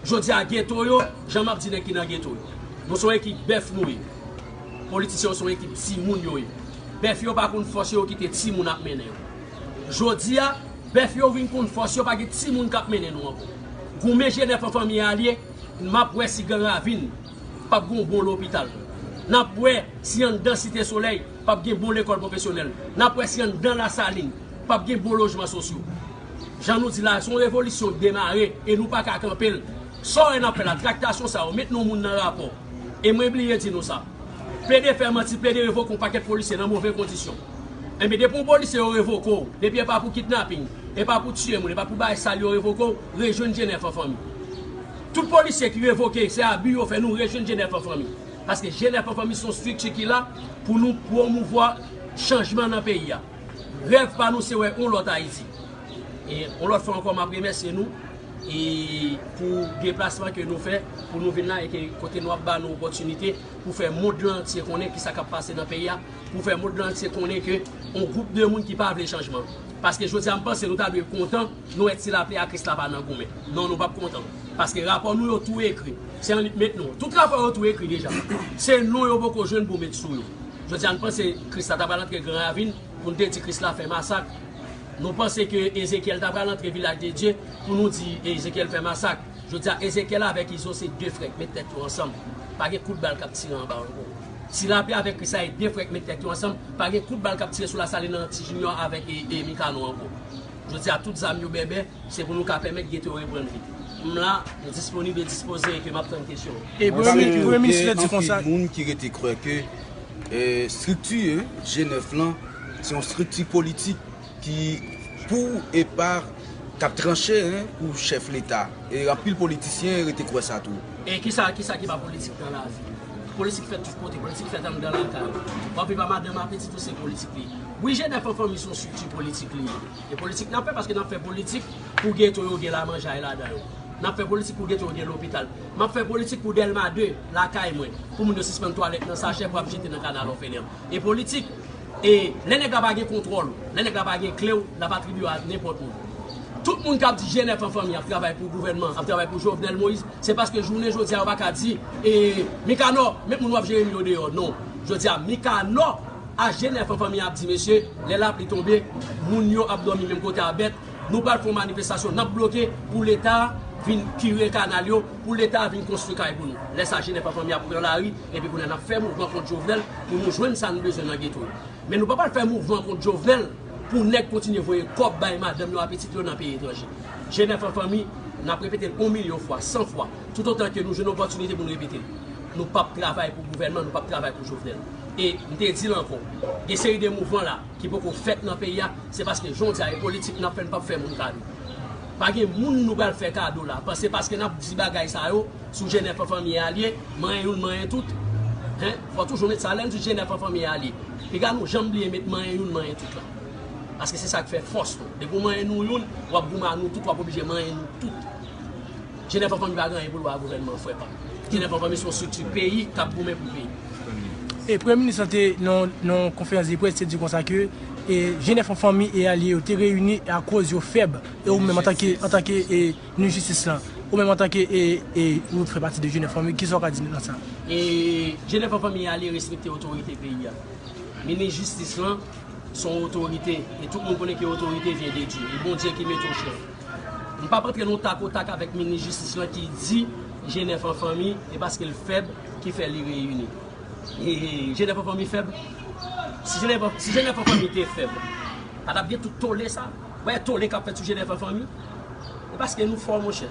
Jodi a, geto yo, jan m ap di nèg ki nan geto yo, nou se yon ekip bèf nou ye. Politisyen yo se yon ekip timoun yo ye. Bèf yo pa konn fòs yo, yo kite timoun ap mennen yo. Jodi a, bèf yo vin konn fòs yo, pa gen timoun k ap mennen nou ankò. Goumen G nèf an fanmi e alye, m ap wè si Gran Ravin p ap gen yon bon lopital. N ap wè si anndan Site Solèy p ap gen bon lekòl pwofesyonèl. N ap wè si anndan Lasalin p ap gen bon lojman sosyo. Jan nou di la, se yon revolisyon k demare e nou pa ka kanpe l. Sa w wè n ap fè la, traktasyon sa yo, met nou moun nan rapò. E mwen bliye di nou sa. Plede fè manti, plede revoke yon pakèt polisye nan move kondisyon. Enben, depi yon polisye yo revoke w, depi e pa pou kidnaping, e pa pou tiye moun, e pa pou bagay sal yo revoke w, rejwenn Jenèf an fanmi. Tout polisye ki revoke, se abi yo fè, nou rejwenn Jenèf an fanmi. Paske Jenèf an fanmi se yon estrikti ki la pou nou pwomouvwa chanjman nan peyi a. Rèv pa nou se wè yon lòt Ayiti. E yon lòt fwa ankò, m ap remèsye nou e pou deplasman ke nou fè pou nou vin la e ke kote nou ap ba nou opòtinite pou fè mond lan antye konnen kisa k ap pase nan peyi a, pou fè mond lan antye konnen ke yon gwoup de moun ki pa vle chanjman. Paske jodi a, m panse nou ta dwe kontan, nou wè Ti Lapli a Krisla pa nan goumen. Non, nou p ap kontan. Paske rapò nou yo tou ekri. Se annik met non. Tout rapò yo tou ekri deja. Se non yo poko jwenn pou met sou yo. Jodi a, n panse Krisla ta pral antre Gran Ravin pou n te di Krisla fè masak. Nou panse ke Ezekyèl ta pral antre Vilaj de Dye pou nou di Ezekyèl fè masak. Jodi a, Ezekyèl avèk Izo se de frè k met tèt yo ansanm. Pa gen kout bal k ap tire anba ankò. Ti Lapli avèk Krisla e de frè k met tèt yo ansanm. Pa gen kout bal k ap tire sou Lasalin nan Ti Junior avèk e, e Mikano ankò. Jodi a, tout zam yo bèbè, se pou nou ka pèmèt geto yo reprann vi. M la, m disponib e dispoze e ke m ap tann kesyon. E Mwen premye, panse ke premye gen minis la di anpil konsa. Moun ki rete kwè ke eh, estrikti eh, G nèf lan, se yon estrikti politik ki pou e pa k ap tranche eh, pou chèf Leta. E anpil politisyen rete kwè sa tou. E kisa, kisa ki pa politik nan lavi? Politik fèt tout kote, politik fèt anndan lakay. W ap viv a madanm a pitit ou, se politik li ye. Wi, G nèf an fanmi se yon estrikti politik li ye. E politik n ap fè paske n ap fè politik pou geto yo gen lamanjay ladan yo. N ap fè politik pou geto yo gen lopital. M ap fè politik pou Dèlma de, lakay mwen, pou moun yo sispann twalèt nan sachè pou ap jete nan kanal òfelen an. E politik, e lè nèg la pa gen kontwòl ou, lè nèg la pa gen kle w, l ap atribye w a nenpòt moun. Tout moun k ap di G nèf an fanmi ap travay pou gouvènman, ap travay pou Jovenel Moïse, se paske jounen jodi a yo pa ka di, e, Mikanò, met moun w ap jere m yo deyò. Non. Jodi a, Mikanò a G nèf an fanmi ap di, mesye, lè lapli tonbe, moun yo ap dòmi menm kote a bèt, nou pral fè yon manifestasyon, n ap bloke pou Leta vin kire kanal yo, pou Leta vin konstwi kay pou nou. Lè sa, G nèf an fanmi ap pran lari, epi kounye a n ap fè mouvman kont Jovenel pou nou jwenn sa n bezwen nan geto yo. Men nou pa pral fè mouvman kont Jovenel pou nèg kontinye voye kòb bay madanm yo a pitit yo nan peyi etranje. G nèf an fanmi, n ap repete l yon milyon fwa, san fwa, toutotan ke nou jwenn opòtinite pou n repete l. Nou p ap travay pou gouvènman, nou p ap travay pou Jovenel. E m te di l ankò, gen seri de mouvman la ki poko fèt nan peyi a, se paske jodi a e politik n ap fè, n p ap fè moun kado. Pa gen moun nou pral fè kado la, se paske n ap di bagay sa yo, sou G nèf an fanmi e alye, manyen youn, manyen tout. Hen? Fò toujou met sa, lè n di G nèf an fanmi e alye. Piga nou janm bliye met manyen youn, manyen tout la. Paske se sa k fè fòs nou. Depi w manyen nou youn, w ap goumen a nou tout, w ap oblije manyen nou tout. G nèf an fanmi pa gen anyen pou l wè a gouvènman, frè pa m. G nèf an fanmi se yon estrikti peyi k ap goumen pou peyi. E premye minis lan te nan, nan konferans de près, te di konsa ke e, G nèf an fanmi e alye yo te reyini akoz yo fèb. E ou menm antanke, antanke e, minis jistis lan, ou menm antanke e, e, ou fè pati de G nèf an fanmi, kisa w ka di nan sa? E, G nèf an fanmi e alye respekte otorite peyi a. Minis jistis lan se yon otorite, e tout moun konnen ke otorite vyen de Dye. E Bondye ki mete w chèf. M p ap antre nan tak o tak avèk minis jistis lan ki di G nèf an fanmi, e paske l fèb ki fè li reyini. E, e, G nèf an fanmi fèb. Si G nèf an, si G nèf an fanmi te fèb, pa t ap gen tout tole sa. Wè tole k ap fèt sou G nèf an fanmi. E paske nou fò, monchè.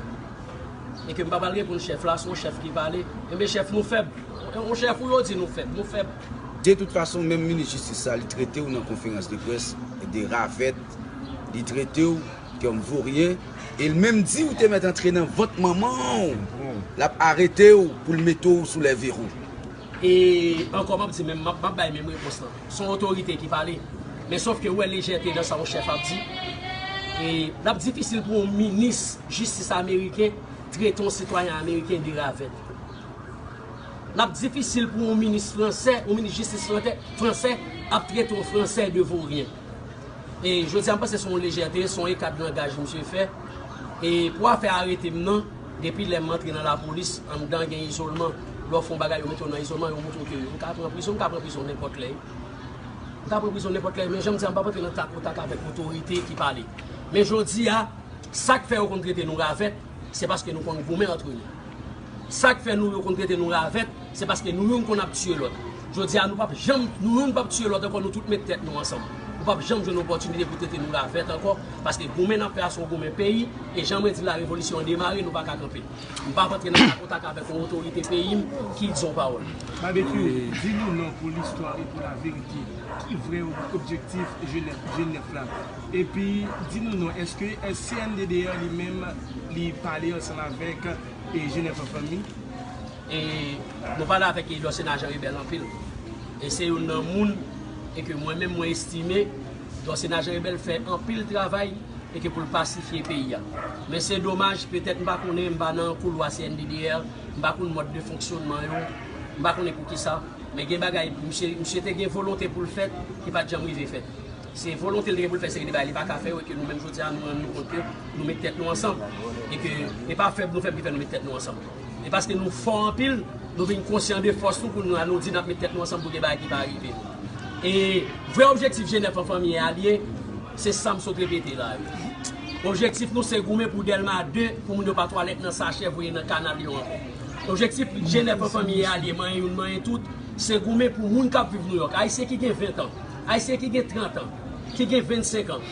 E ke m pa pral reponn chèf la, se yon chèf ki pale. Enben chèf nou fèb. Yon chèf ou yo di nou fèb, nou fèb. De tout fason, menm minis jistis sa, li trete w nan konferans de près de ravèt, li trete w kòm voryen, e l menm di w te mèt antre nan vant manman w, l ap arete w pou l mete w sou lè verou. E ankò, m ap di menm, m ap, m ap bay menm repons lan. Se yon otorite ki pale. Men sòf ke ou wè lejète nan sa yon chèf ap di. E l ap difisil pou yon minis jistis ameriken trete yon sitwayen ameriken de ravèt. L ap difisil pou yon minis fransè, yon minis jistis fransè, fransè ap trete yon fransè de voryen. E jodi a, m panse se yon lejète, se yon eka de langaj misye fè. E pou afè arete m nan, depi lè m antre nan lapolis, anndan gen izolman. Lè w fè yon bagay, yo mete w nan izolman, yo montre w ke ou ka pran prizon, ou ka pran prizon nenpòt lè. Ou ka pran prizon nenpòt lè, men jan m di a, m p ap antre nan tak o tak avèk otorite ki pale. Men jodi a, sa k fè yo konn trete nou ravèt, se paske nou konn goumen antre nou. Sa k fè nou yo konn trete nou ravèt, se paske nou youn konn ap tiye lòt. Jodi a, nou p ap janm, nou youn p ap tiye lòt ankò, nou tout met tèt nou ansanm. p ap janm jwenn opòtinite pou trete nou ravèt ankò, paske goumen n ap fè a se yon goumen peyi, e jan mwen di la revolisyon an demare, nou pa ka kanpe. M p ap antre nan ka kontak avèk yon otorite peyi m ki di yon pawòl. Babekyou, di nou non pou listwa e pou laverite. Ki vrè objektif G nèf, G nèf la? Epi, di nou non, èske C N D D R li menm, li pale ansanm avèk e G nèf an fanmi? E nou pale avèk Dorcéna Jean Rebel anpil. E se youn nan moun e ke mwen menm mwen estime Dorcéna Jean Rebel fè anpil travay e ke pou l pasifye peyi a. Men se domaj, petèt m pa konnen, m pa nan koulwa C N D D R, m pa konn mòd de fonksyonman yo, m pa konnen poukisa, men gen bagay, misye, misye te gen volonte pou l fèt, ki pa t janm rive fèt. Se volonte l te gen pou l fè seri de bagay li pa ka fè yo, e ke nou menm jodi a nou rann nou kont ke nou met tèt nou ansanm. E ke e pa fèb nou fèb ki fè nou met tèt nou ansanm. E paske nou fò anpil, nou vin konsyan de fòs nou pou nou, nou di n ap met tèt nou ansanm pou gen bagay ki pa rive nou. E vrè objektif G nèf an fanmi e alye, se sa m sot repete la yo. Objektif nou se goumen pou Dèlma de, pou moun yo pa twalèt nan sachè voye nan kanal yo ankò. Objektif G nèf an fanmi e alye, manyen youn, manyen tout, se goumen pou moun k ap viv Nouyòk. Ayisyen ki gen ven an, Ayisyen ki gen trant an, ki gen vennsenk an,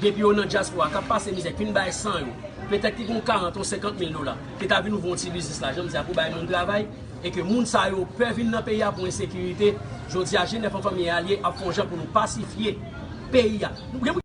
depi yo nan dyaspora, k ap pase mizè, ki vin bay san yo, petèt ki gen karant ou senkant mil dola, ki ta vin ouvri yon ti biznis la, jan m di a, pou bay moun travay, e ke moun sa yo pè vin nan peyi a pou ensekirite, jodi a, G nèf an fanmi e alye ap fè yon jan pou nou pasifye peyi a. Nou gen